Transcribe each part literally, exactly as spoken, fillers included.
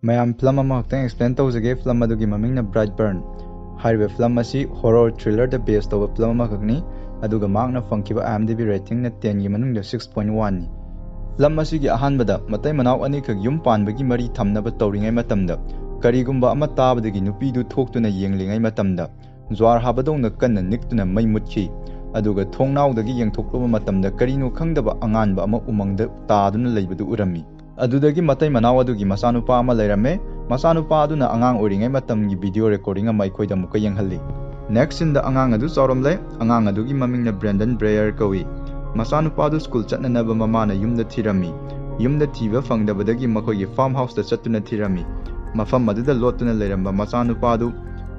ꯃꯌꯥꯝ, ꯐꯤꯂꯝ ꯑꯃꯈꯛꯇꯪ ꯑꯦꯛꯁꯄ꯭ꯂꯦꯟ ꯇꯧꯖꯒꯦ꯫ ꯐꯤꯂꯝ ꯑꯗꯨꯒꯤ ꯃꯃꯤꯡꯅ ꯕ꯭ꯔꯥꯏꯠ ꯕꯔꯟ꯫ ꯍꯥꯏꯔꯤꯕ ꯐꯤꯂꯝ ꯑꯁꯤ ꯍꯣꯔꯣꯔ ꯊ꯭ꯔꯤꯂꯔꯗ ꯕꯦꯁ ꯇꯧꯕ ꯐꯤꯂꯝ ꯑꯃꯈꯛꯅꯤ꯫ ꯑꯗꯨꯒ ꯃꯍꯥꯛꯅ ꯐꯪꯈꯤꯕ IMDb ꯔꯦꯇꯤꯡꯅ ꯇꯦꯟꯒꯤ ꯃꯅꯨꯡꯗ ꯁꯤꯛꯁ ꯄꯣꯏꯟ ꯋꯥꯟꯅꯤ꯫ ꯐꯤꯂꯝ ꯑꯁꯤꯒꯤ ꯑꯍꯥꯟꯕꯗ ꯃꯇꯩ ꯃꯅꯥꯎ ꯑꯅꯤꯈꯛ ꯌꯨꯝ ꯄꯥꯟꯕꯒꯤ ꯃꯔꯤ ꯊꯝꯅꯕ ꯇꯧꯔꯤꯉꯩ ꯃꯇꯝꯗ, ꯀꯔꯤꯒꯨꯝꯕ ꯑꯃ ꯇꯥꯕꯗꯒꯤ ꯅꯨꯄꯤꯗꯨ ꯊꯣꯛꯇꯨꯅ ꯌꯦꯡꯂꯤꯉꯩ ꯃꯇꯝꯗ, ꯖ꯭ꯋꯥꯔ ꯍꯥꯕꯗꯧꯅ ꯀꯟꯅ ꯅꯤꯛꯇꯨꯅ ꯃꯩ ꯃꯨꯠꯈꯤ꯫ ꯑꯗꯨꯒ ꯊꯣꯡꯅꯥꯎꯗꯒꯤ ꯌꯦꯡꯊꯣꯛꯂꯨꯕ ꯃꯇꯝꯗ, ꯀꯔꯤꯅꯣ ꯈꯪꯗꯕ ꯑꯉꯥꯟꯕ ꯑꯃ ꯎꯃꯪꯗ ꯇꯥꯗꯨꯅ ꯂꯩꯕꯗꯨ ꯎꯔꯝꯃꯤ꯫ ꯑꯗꯨꯗꯒꯤ ꯃꯇꯩ ꯃꯅꯥꯎ ꯑꯗꯨꯒꯤ ꯃꯆꯥꯅꯨꯄꯥ ꯑꯃ ꯂꯩꯔꯝꯃꯦ꯫ ꯃꯆꯥꯅꯨꯄꯥ ꯑꯗꯨꯅ ꯑꯉꯥꯡ ꯑꯣꯏꯔꯤꯉꯩ ꯃꯇꯝꯒꯤ ꯚꯤꯗꯤꯑꯣ ꯔꯦꯀꯣꯔꯗꯤꯡ ꯑꯃ ꯑꯩꯈꯣꯏꯗ ꯑꯃꯨꯛꯀ ꯌꯦꯡꯍꯜꯂꯤ꯫ ꯅꯦꯛꯁ ꯁꯤꯟꯗ ꯑꯉꯥꯡ ꯑꯗꯨ ꯆꯥꯎꯔꯝꯂꯦ꯫ ꯑꯉꯥꯡ ꯑꯗꯨꯒꯤ ꯃꯃꯤꯡꯅ ꯕ꯭ꯔꯦꯟꯗꯟ ꯕ꯭ꯔꯦꯌꯔ ꯀꯧꯏ꯫ ꯃꯆꯥꯅꯨꯄꯥꯗꯨ ꯁ꯭ꯀꯨꯜ ꯆꯠꯅꯅꯕ ꯃꯃꯥꯅ ꯌꯨꯝꯗ ꯊꯤꯔꯝꯃꯤ꯫ ꯌꯨꯝꯗ ꯊꯤꯕ ꯐꯪꯗꯕꯗꯒꯤ ꯃꯈꯣꯏꯒꯤ ꯐꯥꯔꯝ ꯍꯥꯎꯁꯇ ꯆꯠꯇꯨꯅ ꯊꯤꯔꯝꯃꯤ꯫ ꯃꯐꯝ ꯑꯗꯨꯗ ꯂꯣꯠꯇꯨꯅ ꯂꯩꯔꯝꯕ ꯃꯆꯥꯅꯨꯄꯥꯗꯨ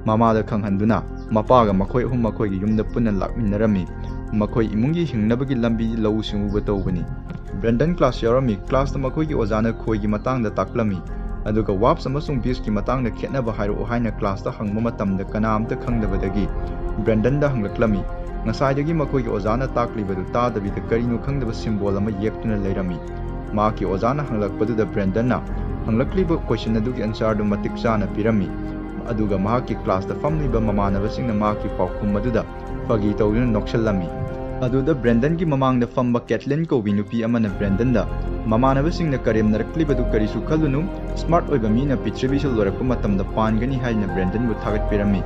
ꯃꯃꯥꯗ ꯈꯪꯍꯟꯗꯨꯅ, ꯃꯄꯥꯒ ꯃꯈꯣꯏ ꯑꯍꯨꯝ ꯃꯈꯣꯏꯒꯤ ꯌꯨꯝꯗ ꯄꯨꯟꯅ ꯂꯥꯛꯃꯤꯟꯅꯔꯝꯃꯤ꯫ ꯃꯈꯣꯏ ꯏꯃꯨꯡꯒꯤ ꯍꯤꯡꯅꯕꯒꯤ ꯂꯝꯕꯤ ꯂꯧꯎ ꯁꯤꯡꯎꯕ ꯇꯧꯕꯅꯤ꯫ ꯕ꯭ꯔꯦꯟꯗꯟ ꯀ꯭ꯂꯥꯁ ꯌꯥꯎꯔꯝꯃꯤ꯫ ꯀ꯭ꯂꯥꯁꯇ ꯃꯈꯣꯏꯒꯤ ꯑꯣꯖꯥꯅ ꯈꯣꯏꯒꯤ ꯃꯇꯥꯡꯗ ꯇꯥꯛꯂꯝꯃꯤ꯫ ꯑꯗꯨꯒ ꯋꯥꯞꯁ ꯑꯃꯁꯨꯡ ꯕꯤꯁꯀꯤ ꯃꯇꯥꯡꯗ ꯈꯦꯠꯅꯕ ꯍꯥꯏꯔꯛꯎ ꯍꯥꯏꯅ ꯀ꯭ꯂꯥꯁꯇ ꯍꯪꯕ ꯃꯇꯝꯗ, ꯀꯅꯥꯝꯇ ꯈꯪꯗꯕꯗꯒꯤ ꯕ꯭ꯔꯦꯟꯗꯟꯗ ꯍꯪꯂꯛꯂꯝꯃꯤ꯫ ꯉꯁꯥꯏꯗꯒꯤ ꯃꯈꯣꯏꯒꯤ ꯑꯣꯖꯥꯅ ꯇꯥꯛꯂꯤꯕꯗꯨ ꯇꯥꯗꯕꯤꯗ, ꯀꯔꯤꯅꯣ ꯈꯪꯗꯕ ꯁꯤꯝꯕꯣꯜ ꯑꯃ ꯌꯦꯛꯇꯨꯅ ꯂꯩꯔꯝꯃꯤ꯫ ꯃꯍꯥꯛꯀꯤ ꯑꯣꯖꯥꯅ ꯍꯪꯂꯛꯄꯗꯨꯗ ꯕ꯭ꯔꯦꯟꯗꯟꯅ ꯍꯪꯂꯛꯂꯤꯕ ꯀꯣꯏꯁꯟ ꯑꯗꯨꯒꯤ ꯑꯟꯁꯔꯗꯨ ꯃꯇꯤꯛ ꯆꯥꯅ ꯄꯤꯔꯝꯃꯤ꯫ ꯑꯗꯨꯒ ꯃꯍꯥꯛꯀꯤ ꯀ꯭ꯂꯥꯁꯇ ꯐꯝꯂꯤꯕ ꯃꯃꯥꯟꯅꯕꯁꯤꯡꯅ ꯃꯍꯥꯛꯀꯤ ꯄꯥꯎꯈꯨꯝ ꯑꯗꯨꯗ ꯐꯥꯒꯤ ꯇꯧꯗꯨꯅ ꯅꯣꯛꯁꯜꯂꯝꯃꯤ꯫ ꯑꯗꯨꯗ ꯕ꯭ꯔꯦꯟꯗꯟꯒꯤ ꯃꯃꯥꯡꯗ ꯐꯝꯕ ꯀꯦꯊꯂꯤꯟ ꯀꯧꯕꯤ ꯅꯨꯄꯤ ꯑꯃꯅ ꯕ꯭ꯔꯦꯟꯗꯟꯗ, "ꯃꯃꯥꯟꯅꯕꯁꯤꯡꯅ ꯀꯔꯦꯝꯅꯔꯛꯂꯤꯕꯗꯨ ꯀꯔꯤꯁꯨ ꯈꯜꯂꯨꯅꯨ, ꯁ꯭ꯃꯥꯔꯠ ꯑꯣꯏꯕ ꯃꯤꯅ ꯄ꯭ꯔꯤꯊꯤꯕꯤꯁꯤ ꯂꯣꯏꯔꯛꯄ ꯃꯇꯝꯗ ꯄꯥꯟꯒꯅꯤ" ꯍꯥꯏꯗꯨꯅ ꯕ꯭ꯔꯦꯟꯗꯟꯕꯨ ꯊꯥꯒꯠꯄꯤꯔꯝꯃꯤ꯫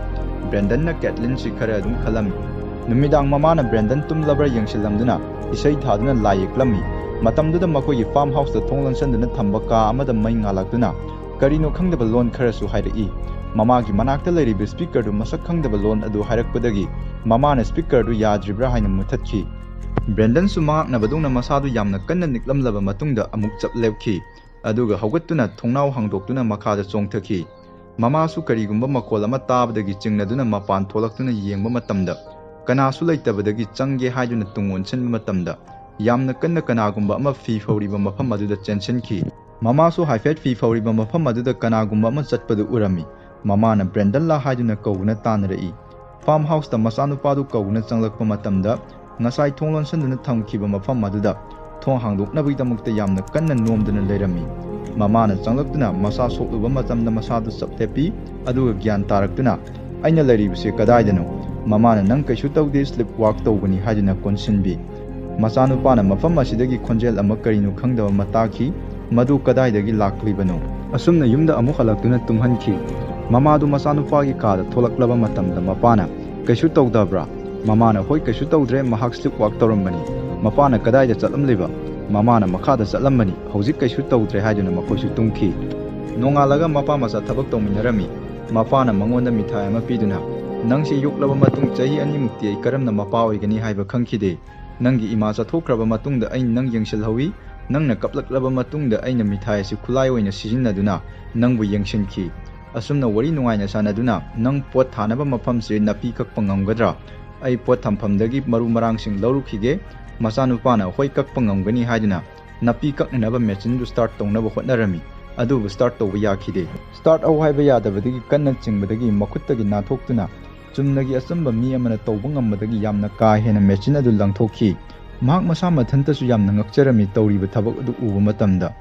ꯕ꯭ꯔꯦꯟꯗꯟꯅ ꯀꯦꯊꯂꯤꯟꯁꯤ ꯈꯔ ꯑꯗꯨꯝ ꯈꯜꯂꯝꯃꯤ꯫ ꯅꯨꯃꯤꯗꯥꯡ ꯃꯃꯥꯅ ꯕ꯭ꯔꯦꯟꯗꯟ ꯇꯨꯝꯂꯕ꯭ꯔꯥ ꯌꯦꯡꯁꯤꯜꯂꯝꯗꯨꯅ ꯏꯁꯩ ꯊꯥꯗꯨꯅ ꯂꯥꯏ ꯌꯦꯛꯂꯝꯃꯤ꯫ ꯃꯇꯝꯗꯨꯗ ꯃꯈꯣꯏꯒꯤ ꯐꯥꯔꯝ ꯍꯥꯎꯁꯇ ꯊꯣꯡ ꯂꯣꯟꯁꯤꯟꯗꯨꯅ ꯊꯝꯕ ꯀꯥ ꯑꯃꯗ ꯃꯩ ꯉꯥꯜꯂꯛꯇꯨꯅ ꯀꯔꯤꯅꯣ ꯈꯪꯗꯕ ꯂꯣꯟ ꯈꯔꯁꯨ ꯍꯥꯏꯔꯛꯏ꯫ ꯃꯃꯥꯒꯤ ꯃꯅꯥꯛꯇ ꯂꯩꯔꯤꯕ ꯁ꯭ꯄꯤꯀꯔꯗꯨ ꯃꯁꯛ ꯈꯪꯗꯕ ꯂꯣꯟ ꯑꯗꯨ ꯍꯥꯏꯔꯛꯄꯗꯒꯤ ꯃꯃꯥꯅ ꯁ꯭ꯄꯤꯀꯔꯗꯨ ꯌꯥꯗ꯭ꯔꯤꯕ꯭ꯔꯥ ꯍꯥꯏꯅ ꯃꯨꯊꯠꯈꯤ꯫ ꯕ꯭ꯔꯦꯟꯗꯟꯁꯨ ꯃꯉꯥꯛꯅꯕꯗꯧꯅ ꯃꯁꯥꯗꯨ ꯌꯥꯝꯅ ꯀꯟꯅ ꯅꯤꯛꯂꯝꯂꯕ ꯃꯇꯨꯡꯗ ꯑꯃꯨꯛ ꯆꯞ ꯂꯦꯞꯈꯤ꯫ ꯑꯗꯨꯒ ꯍꯧꯒꯠꯇꯨꯅ ꯊꯣꯡꯅꯥꯎ ꯍꯥꯡꯗꯣꯛꯇꯨꯅ ꯃꯈꯥꯗ ꯆꯣꯡꯊꯈꯤ꯫ ꯃꯃꯥꯁꯨ ꯀꯔꯤꯒꯨꯝꯕ ꯃꯈꯣꯜ ꯑꯃ ꯇꯥꯕꯗꯒꯤ ꯆꯤꯡꯅꯗꯨꯅ ꯃꯄꯥꯟ ꯊꯣꯛꯂꯛꯇꯨꯅ ꯌꯦꯡꯕ ꯃꯇꯝꯗ, ꯀꯅꯥꯁꯨ ꯂꯩꯇꯕꯗꯒꯤ ꯆꯪꯒꯦ ꯍꯥꯏꯗꯨꯅ ꯇꯨꯡ ꯑꯣꯟꯁꯤꯟꯕ ꯃꯇꯝꯗ, ꯌꯥꯝꯅ ꯀꯟꯅ ꯀꯅꯥꯒꯨꯝꯕ ꯑꯃ ꯐꯤ ꯐꯧꯔꯤꯕ ꯃꯐꯝ ꯑꯗꯨꯗ ꯆꯦꯟꯁꯤꯟꯈꯤ꯫ ꯃꯃꯥꯁꯨ ꯍꯥꯏꯐꯦꯠ ꯐꯤ ꯐꯧꯔꯤꯕ ꯃꯐꯝ ꯑꯗꯨꯗ ꯀꯅꯥꯒꯨꯝꯕ ꯑꯃ ꯆꯠꯄꯗꯨ ꯎꯔꯝꯃꯤ꯫ ꯃꯃꯥꯅ ꯕ꯭ꯔꯦꯟꯗꯟꯂꯥ ꯍꯥꯏꯗꯨꯅ ꯀꯧꯗꯨꯅ ꯇꯥꯟꯅꯔꯛꯏ꯫ ꯐꯥꯔꯝ ꯍꯥꯎꯁꯇ ꯃꯆꯥꯅꯨꯄꯥꯗꯨ ꯀꯧꯗꯨꯅ ꯆꯪꯂꯛꯄ ꯃꯇꯝꯗ, ꯉꯁꯥꯏ ꯊꯣꯡ ꯂꯣꯟꯁꯤꯟꯗꯨꯅ ꯊꯝꯈꯤꯕ ꯃꯐꯝ ꯑꯗꯨꯗ ꯊꯣꯡ ꯍꯥꯡꯗꯣꯛꯅꯕꯒꯤꯗꯃꯛꯇ ꯌꯥꯝꯅ ꯀꯟꯅ ꯅꯣꯝꯗꯨꯅ ꯂꯩꯔꯝꯃꯤ꯫ ꯃꯃꯥꯅ ꯆꯪꯂꯛꯇꯨꯅ ꯃꯁꯥ ꯁꯣꯛꯂꯨꯕ ꯃꯇꯝꯗ ꯃꯁꯥꯗꯨ ꯆꯞ ꯂꯦꯞꯄꯤ, ꯑꯗꯨꯒ ꯒ꯭ꯌꯥꯟ ꯇꯥꯔꯛꯇꯨꯅ, "ꯑꯩꯅ ꯂꯩꯔꯤꯕꯁꯤ ꯀꯗꯥꯏꯗꯅꯣ?" ꯃꯃꯥꯅ, "ꯅꯪ ꯀꯩꯁꯨ ꯇꯧꯗꯦ, ꯁ꯭ꯂꯤꯞ ꯋꯥꯛ ꯇꯧꯕꯅꯤ" ꯍꯥꯏꯗꯨꯅ ꯀꯣꯟꯁꯤꯟꯕꯤ꯫ ꯃꯆꯥꯅꯨꯄꯥꯅ ꯃꯐꯝ ꯑꯁꯤꯗꯒꯤ ꯈꯣꯟꯖꯦꯜ ꯑꯃ ꯀꯔꯤꯅꯣ ꯈꯪꯗꯕ ꯑꯃ ꯇꯥꯈꯤ꯫ ꯃꯗꯨ ꯀꯗꯥꯏꯗꯒꯤ ꯂꯥꯛꯂꯤꯕꯅꯣ? ꯑꯁꯨꯝꯅ ꯌꯨꯝꯗ ꯑꯃꯨꯛ ꯍꯜꯂꯛꯇꯨꯅ ꯇꯨꯝꯍꯟꯈꯤ꯫ ꯃꯃꯥꯗꯨ ꯃꯆꯥꯅꯨꯄꯥꯒꯤ ꯀꯥꯗ ꯊꯣꯛꯂꯛꯂꯕ ꯃꯇꯝꯗ ꯃꯄꯥꯅ, "ꯀꯩꯁꯨ ꯇꯧꯗꯕ꯭ꯔꯥ?" ꯃꯃꯥꯅ, "ꯍꯣꯏ, ꯀꯩꯁꯨ ꯇꯧꯗ꯭ꯔꯦ, ꯃꯍꯥꯛ ꯁ꯭ꯂꯤꯞ ꯋꯥꯛ ꯇꯧꯔꯝꯕꯅꯤ"꯫ ꯃꯄꯥꯅ, "ꯀꯗꯥꯏꯗ ꯆꯠꯂꯝꯂꯤꯕ?" ꯃꯃꯥꯅ, "ꯃꯈꯥꯗ ꯆꯠꯂꯝꯕꯅꯤ, ꯍꯧꯖꯤꯛ ꯀꯩꯁꯨ ꯇꯧꯗ꯭ꯔꯦ" ꯍꯥꯏꯗꯨꯅ ꯃꯈꯣꯏꯁꯨ ꯇꯨꯝꯈꯤ꯫ ꯅꯣꯡꯉꯥꯜꯂꯒ ꯃꯄꯥ ꯃꯆꯥ ꯊꯕꯛ ꯇꯧꯃꯤꯟꯅꯔꯝꯃꯤ꯫ ꯃꯄꯥꯅ ꯃꯉꯣꯟꯗ ꯃꯤꯊꯥꯏ ꯑꯃ ꯄꯤꯗꯨꯅ, "ꯅꯪꯁꯤ ꯌꯣꯛꯂꯕ ꯃꯇꯨꯡ ꯆꯍꯤ ꯑꯅꯤꯃꯨꯛꯇꯤ ꯑꯩ ꯀꯔꯝꯅ ꯃꯄꯥ ꯑꯣꯏꯒꯅꯤ ꯍꯥꯏꯕ ꯈꯪꯈꯤꯗꯦ꯫ ꯅꯪꯒꯤ ꯏꯃꯥ ꯆꯠꯊꯣꯛꯈ꯭ꯔꯕ ꯃꯇꯨꯡꯗ ꯑꯩꯅ ꯅꯪ ꯌꯦꯡꯁꯤꯜꯍꯧꯏ꯫ ꯅꯪꯅ ꯀꯞꯂꯛꯂꯕ ꯃꯇꯨꯡꯗ ꯑꯩꯅ ꯃꯤꯊꯥꯏ ꯑꯁꯤ ꯈꯨꯠꯂꯥꯏ ꯑꯣꯏꯅ ꯁꯤꯖꯤꯟꯅꯗꯨꯅ ꯅꯪꯕꯨ ꯌꯦꯡꯁꯤꯟꯈꯤ꯫ ꯑꯁꯨꯝꯅ ꯋꯥꯔꯤ ꯅꯨꯡꯉꯥꯏꯅ ꯁꯥꯟꯅꯗꯨꯅ ꯅꯪ ꯄꯣꯠ ꯊꯥꯅꯕ ꯃꯐꯝꯁꯤ ꯅꯥꯄꯤ ꯀꯛꯄ ꯉꯝꯒꯗ꯭ꯔꯥ? ꯑꯩ ꯄꯣꯠ ꯊꯝꯐꯝꯗꯒꯤ ꯃꯔꯨ ꯃꯔꯥꯡꯁꯤꯡ ꯂꯧꯔꯨꯈꯤꯒꯦ"꯫ ꯃꯆꯥꯅꯨꯄꯥꯅ, "ꯍꯣꯏ, ꯀꯛꯄ ꯉꯝꯒꯅꯤ" ꯍꯥꯏꯗꯨꯅ ꯅꯥꯄꯤ ꯀꯛꯅꯅꯕ ꯃꯦꯆꯤꯟꯗꯨ ꯁ꯭ꯇꯥꯔꯠ ꯇꯧꯅꯕ ꯍꯣꯠꯅꯔꯝꯃꯤ꯫ ꯑꯗꯨꯕꯨ ꯁ꯭ꯇꯥꯔꯠ ꯇꯧꯕ ꯌꯥꯈꯤꯗꯦ꯫ ꯁ꯭ꯇꯥꯔꯠ ꯑꯧ ꯍꯥꯏꯕ ꯌꯥꯗꯕꯗꯒꯤ ꯀꯟꯅ ꯆꯤꯡꯕꯗꯒꯤ ꯃꯈꯨꯠꯇꯒꯤ ꯅꯥꯟꯊꯣꯛꯇꯨꯅ ꯆꯨꯝꯅꯒꯤ ꯑꯆꯝꯕ ꯃꯤ ꯑꯃꯅ ꯇꯧꯕ ꯉꯝꯕꯗꯒꯤ ꯌꯥꯝꯅ ꯀꯥ ꯍꯦꯟꯅ ꯃꯦꯆꯤꯟ ꯑꯗꯨ ꯂꯪꯊꯣꯛꯈꯤ꯫ ꯃꯍꯥꯛ ꯃꯁꯥ ꯃꯊꯟꯇꯁꯨ ꯌꯥꯝꯅ ꯉꯛꯆꯔꯝꯃꯤ ꯇꯧꯔꯤꯕ ꯊꯕꯛ ꯑꯗꯨ ꯎꯕ ꯃꯇꯝꯗ꯫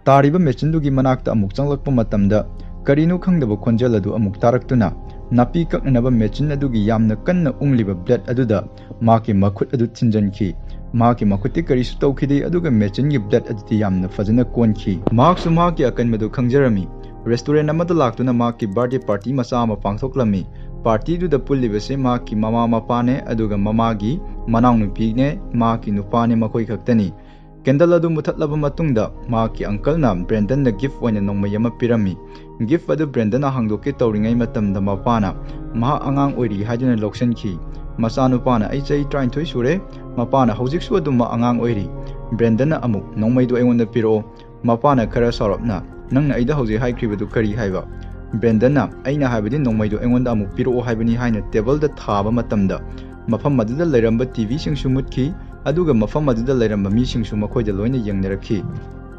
ꯇꯥꯔꯤꯕ ꯃꯦꯆꯤꯟꯗꯨꯒꯤ ꯃꯅꯥꯛꯇ ꯑꯃꯨꯛ ꯆꯪꯂꯛꯄ ꯃꯇꯝꯗ, ꯀꯔꯤꯅꯣ ꯈꯪꯗꯕ ꯈꯣꯟꯖꯦꯜ ꯑꯗꯨ ꯑꯃꯨꯛ ꯇꯥꯔꯛꯇꯨꯅ, ꯅꯥꯄꯤ ꯀꯛꯅꯅꯕ ꯃꯦꯆꯤꯟ ꯑꯗꯨꯒꯤ ꯌꯥꯝꯅ ꯀꯟꯅ ꯎꯪꯂꯤꯕ ꯕ꯭ꯂꯦꯗ ꯑꯗꯨꯗ ꯃꯍꯥꯛꯀꯤ ꯃꯈꯨꯠ ꯑꯗꯨ ꯊꯤꯟꯖꯤꯟꯈꯤ꯫ ꯃꯍꯥꯛꯀꯤ ꯃꯈꯨꯠꯇꯤ ꯀꯔꯤꯁꯨ ꯇꯧꯈꯤꯗꯦ, ꯑꯗꯨꯒ ꯃꯦꯆꯤꯟꯒꯤ ꯕ꯭ꯂꯦꯗ ꯑꯗꯨꯗꯤ ꯌꯥꯝꯅ ꯐꯖꯅ ꯀꯣꯟꯈꯤ꯫ ꯃꯍꯥꯛꯁꯨ ꯃꯍꯥꯛꯀꯤ ꯑꯀꯟꯕꯗꯨ ꯈꯪꯖꯔꯝꯃꯤ꯫ ꯔꯦꯁꯇꯨꯔꯦꯟ ꯑꯃꯗ ꯂꯥꯛꯇꯨꯅ ꯃꯍꯥꯛꯀꯤ ꯕꯥꯔꯗꯦ ꯄꯥꯔꯇꯤ ꯃꯆꯥ ꯑꯃ ꯄꯥꯡꯊꯣꯛꯂꯝꯃꯤ꯫ ꯄꯥꯔꯇꯤꯗꯨꯗ ꯄꯨꯜꯂꯤꯕꯁꯤ ꯃꯍꯥꯛꯀꯤ ꯃꯃꯥ ꯃꯄꯥꯅꯦ, ꯑꯗꯨꯒ ꯃꯃꯥꯒꯤ ꯃꯅꯥꯎꯅꯨꯄꯤꯅꯦ, ꯃꯍꯥꯛꯀꯤ ꯅꯨꯄꯥꯅꯦ, ꯃꯈꯣꯏ ꯈꯛꯇꯅꯤ꯫ ꯀꯦꯟꯗꯜ ꯑꯗꯨ ꯃꯨꯊꯠꯂꯕ ꯃꯇꯨꯡꯗ, ꯃꯍꯥꯛꯀꯤ ꯑꯪꯀꯜꯅ ꯕ꯭ꯔꯦꯟꯗꯟꯗ ꯒꯤꯐ ꯑꯣꯏꯅ ꯅꯣꯡꯃꯩ ꯑꯃ ꯄꯤꯔꯝꯃꯤ꯫ ꯒꯤꯐ ꯑꯗꯨ ꯕ꯭ꯔꯦꯟꯗꯟꯅ ꯍꯥꯡꯗꯣꯛꯀꯦ ꯇꯧꯔꯤꯉꯩ ꯃꯇꯝꯗ, ꯃꯄꯥꯅ ꯃꯍꯥꯛ ꯑꯉꯥꯡ ꯑꯣꯏꯔꯤ ꯍꯥꯏꯗꯨꯅ ꯂꯧꯁꯤꯟꯈꯤ꯫ ꯃꯆꯥꯅꯨꯄꯥꯅ, "ꯑꯩ ꯆꯍꯤ ꯇꯔꯥꯅꯤꯊꯣꯏ ꯁꯨꯔꯦ, ꯃꯄꯥꯅ ꯍꯧꯖꯤꯛꯁꯨ ꯑꯗꯨꯃꯛ ꯑꯉꯥꯡ ꯑꯣꯏꯔꯤ"꯫ ꯕ꯭ꯔꯦꯟꯗꯟꯅ ꯑꯃꯨꯛ, "ꯅꯣꯡꯃꯩꯗꯨ ꯑꯩꯉꯣꯟꯗ ꯄꯤꯔꯛꯑꯣ"꯫ ꯃꯄꯥꯅ ꯈꯔ ꯁꯥꯎꯔꯞꯅ, "ꯅꯪꯅ ꯑꯩꯗ ꯍꯧꯖꯤꯛ ꯍꯥꯏꯈ꯭ꯔꯤꯕꯗꯨ ꯀꯔꯤ ꯍꯥꯏꯕ?" ꯕ꯭ꯔꯦꯟꯗꯟꯅ, "ꯑꯩꯅ ꯍꯥꯏꯕꯗꯤ ꯅꯣꯡꯃꯩꯗꯨ ꯑꯩꯉꯣꯟꯗ ꯑꯃꯨꯛ ꯄꯤꯔꯛꯑꯣ ꯍꯥꯏꯕꯅꯤ" ꯍꯥꯏꯅ ꯇꯦꯕꯜꯗ ꯊꯥꯕ ꯃꯇꯝꯗ, ꯃꯐꯝ ꯑꯗꯨꯗ ꯂꯩꯔꯝꯕ ꯇꯤ ꯚꯤꯁꯤꯡꯁꯨ ꯃꯨꯠꯈꯤ, ꯑꯗꯨꯒ ꯃꯐꯝ ꯑꯗꯨꯗ ꯂꯩꯔꯝꯕ ꯃꯤꯁꯤꯡꯁꯨ ꯃꯈꯣꯏꯗ ꯂꯣꯏꯅ ꯌꯦꯡꯅꯔꯛꯈꯤ꯫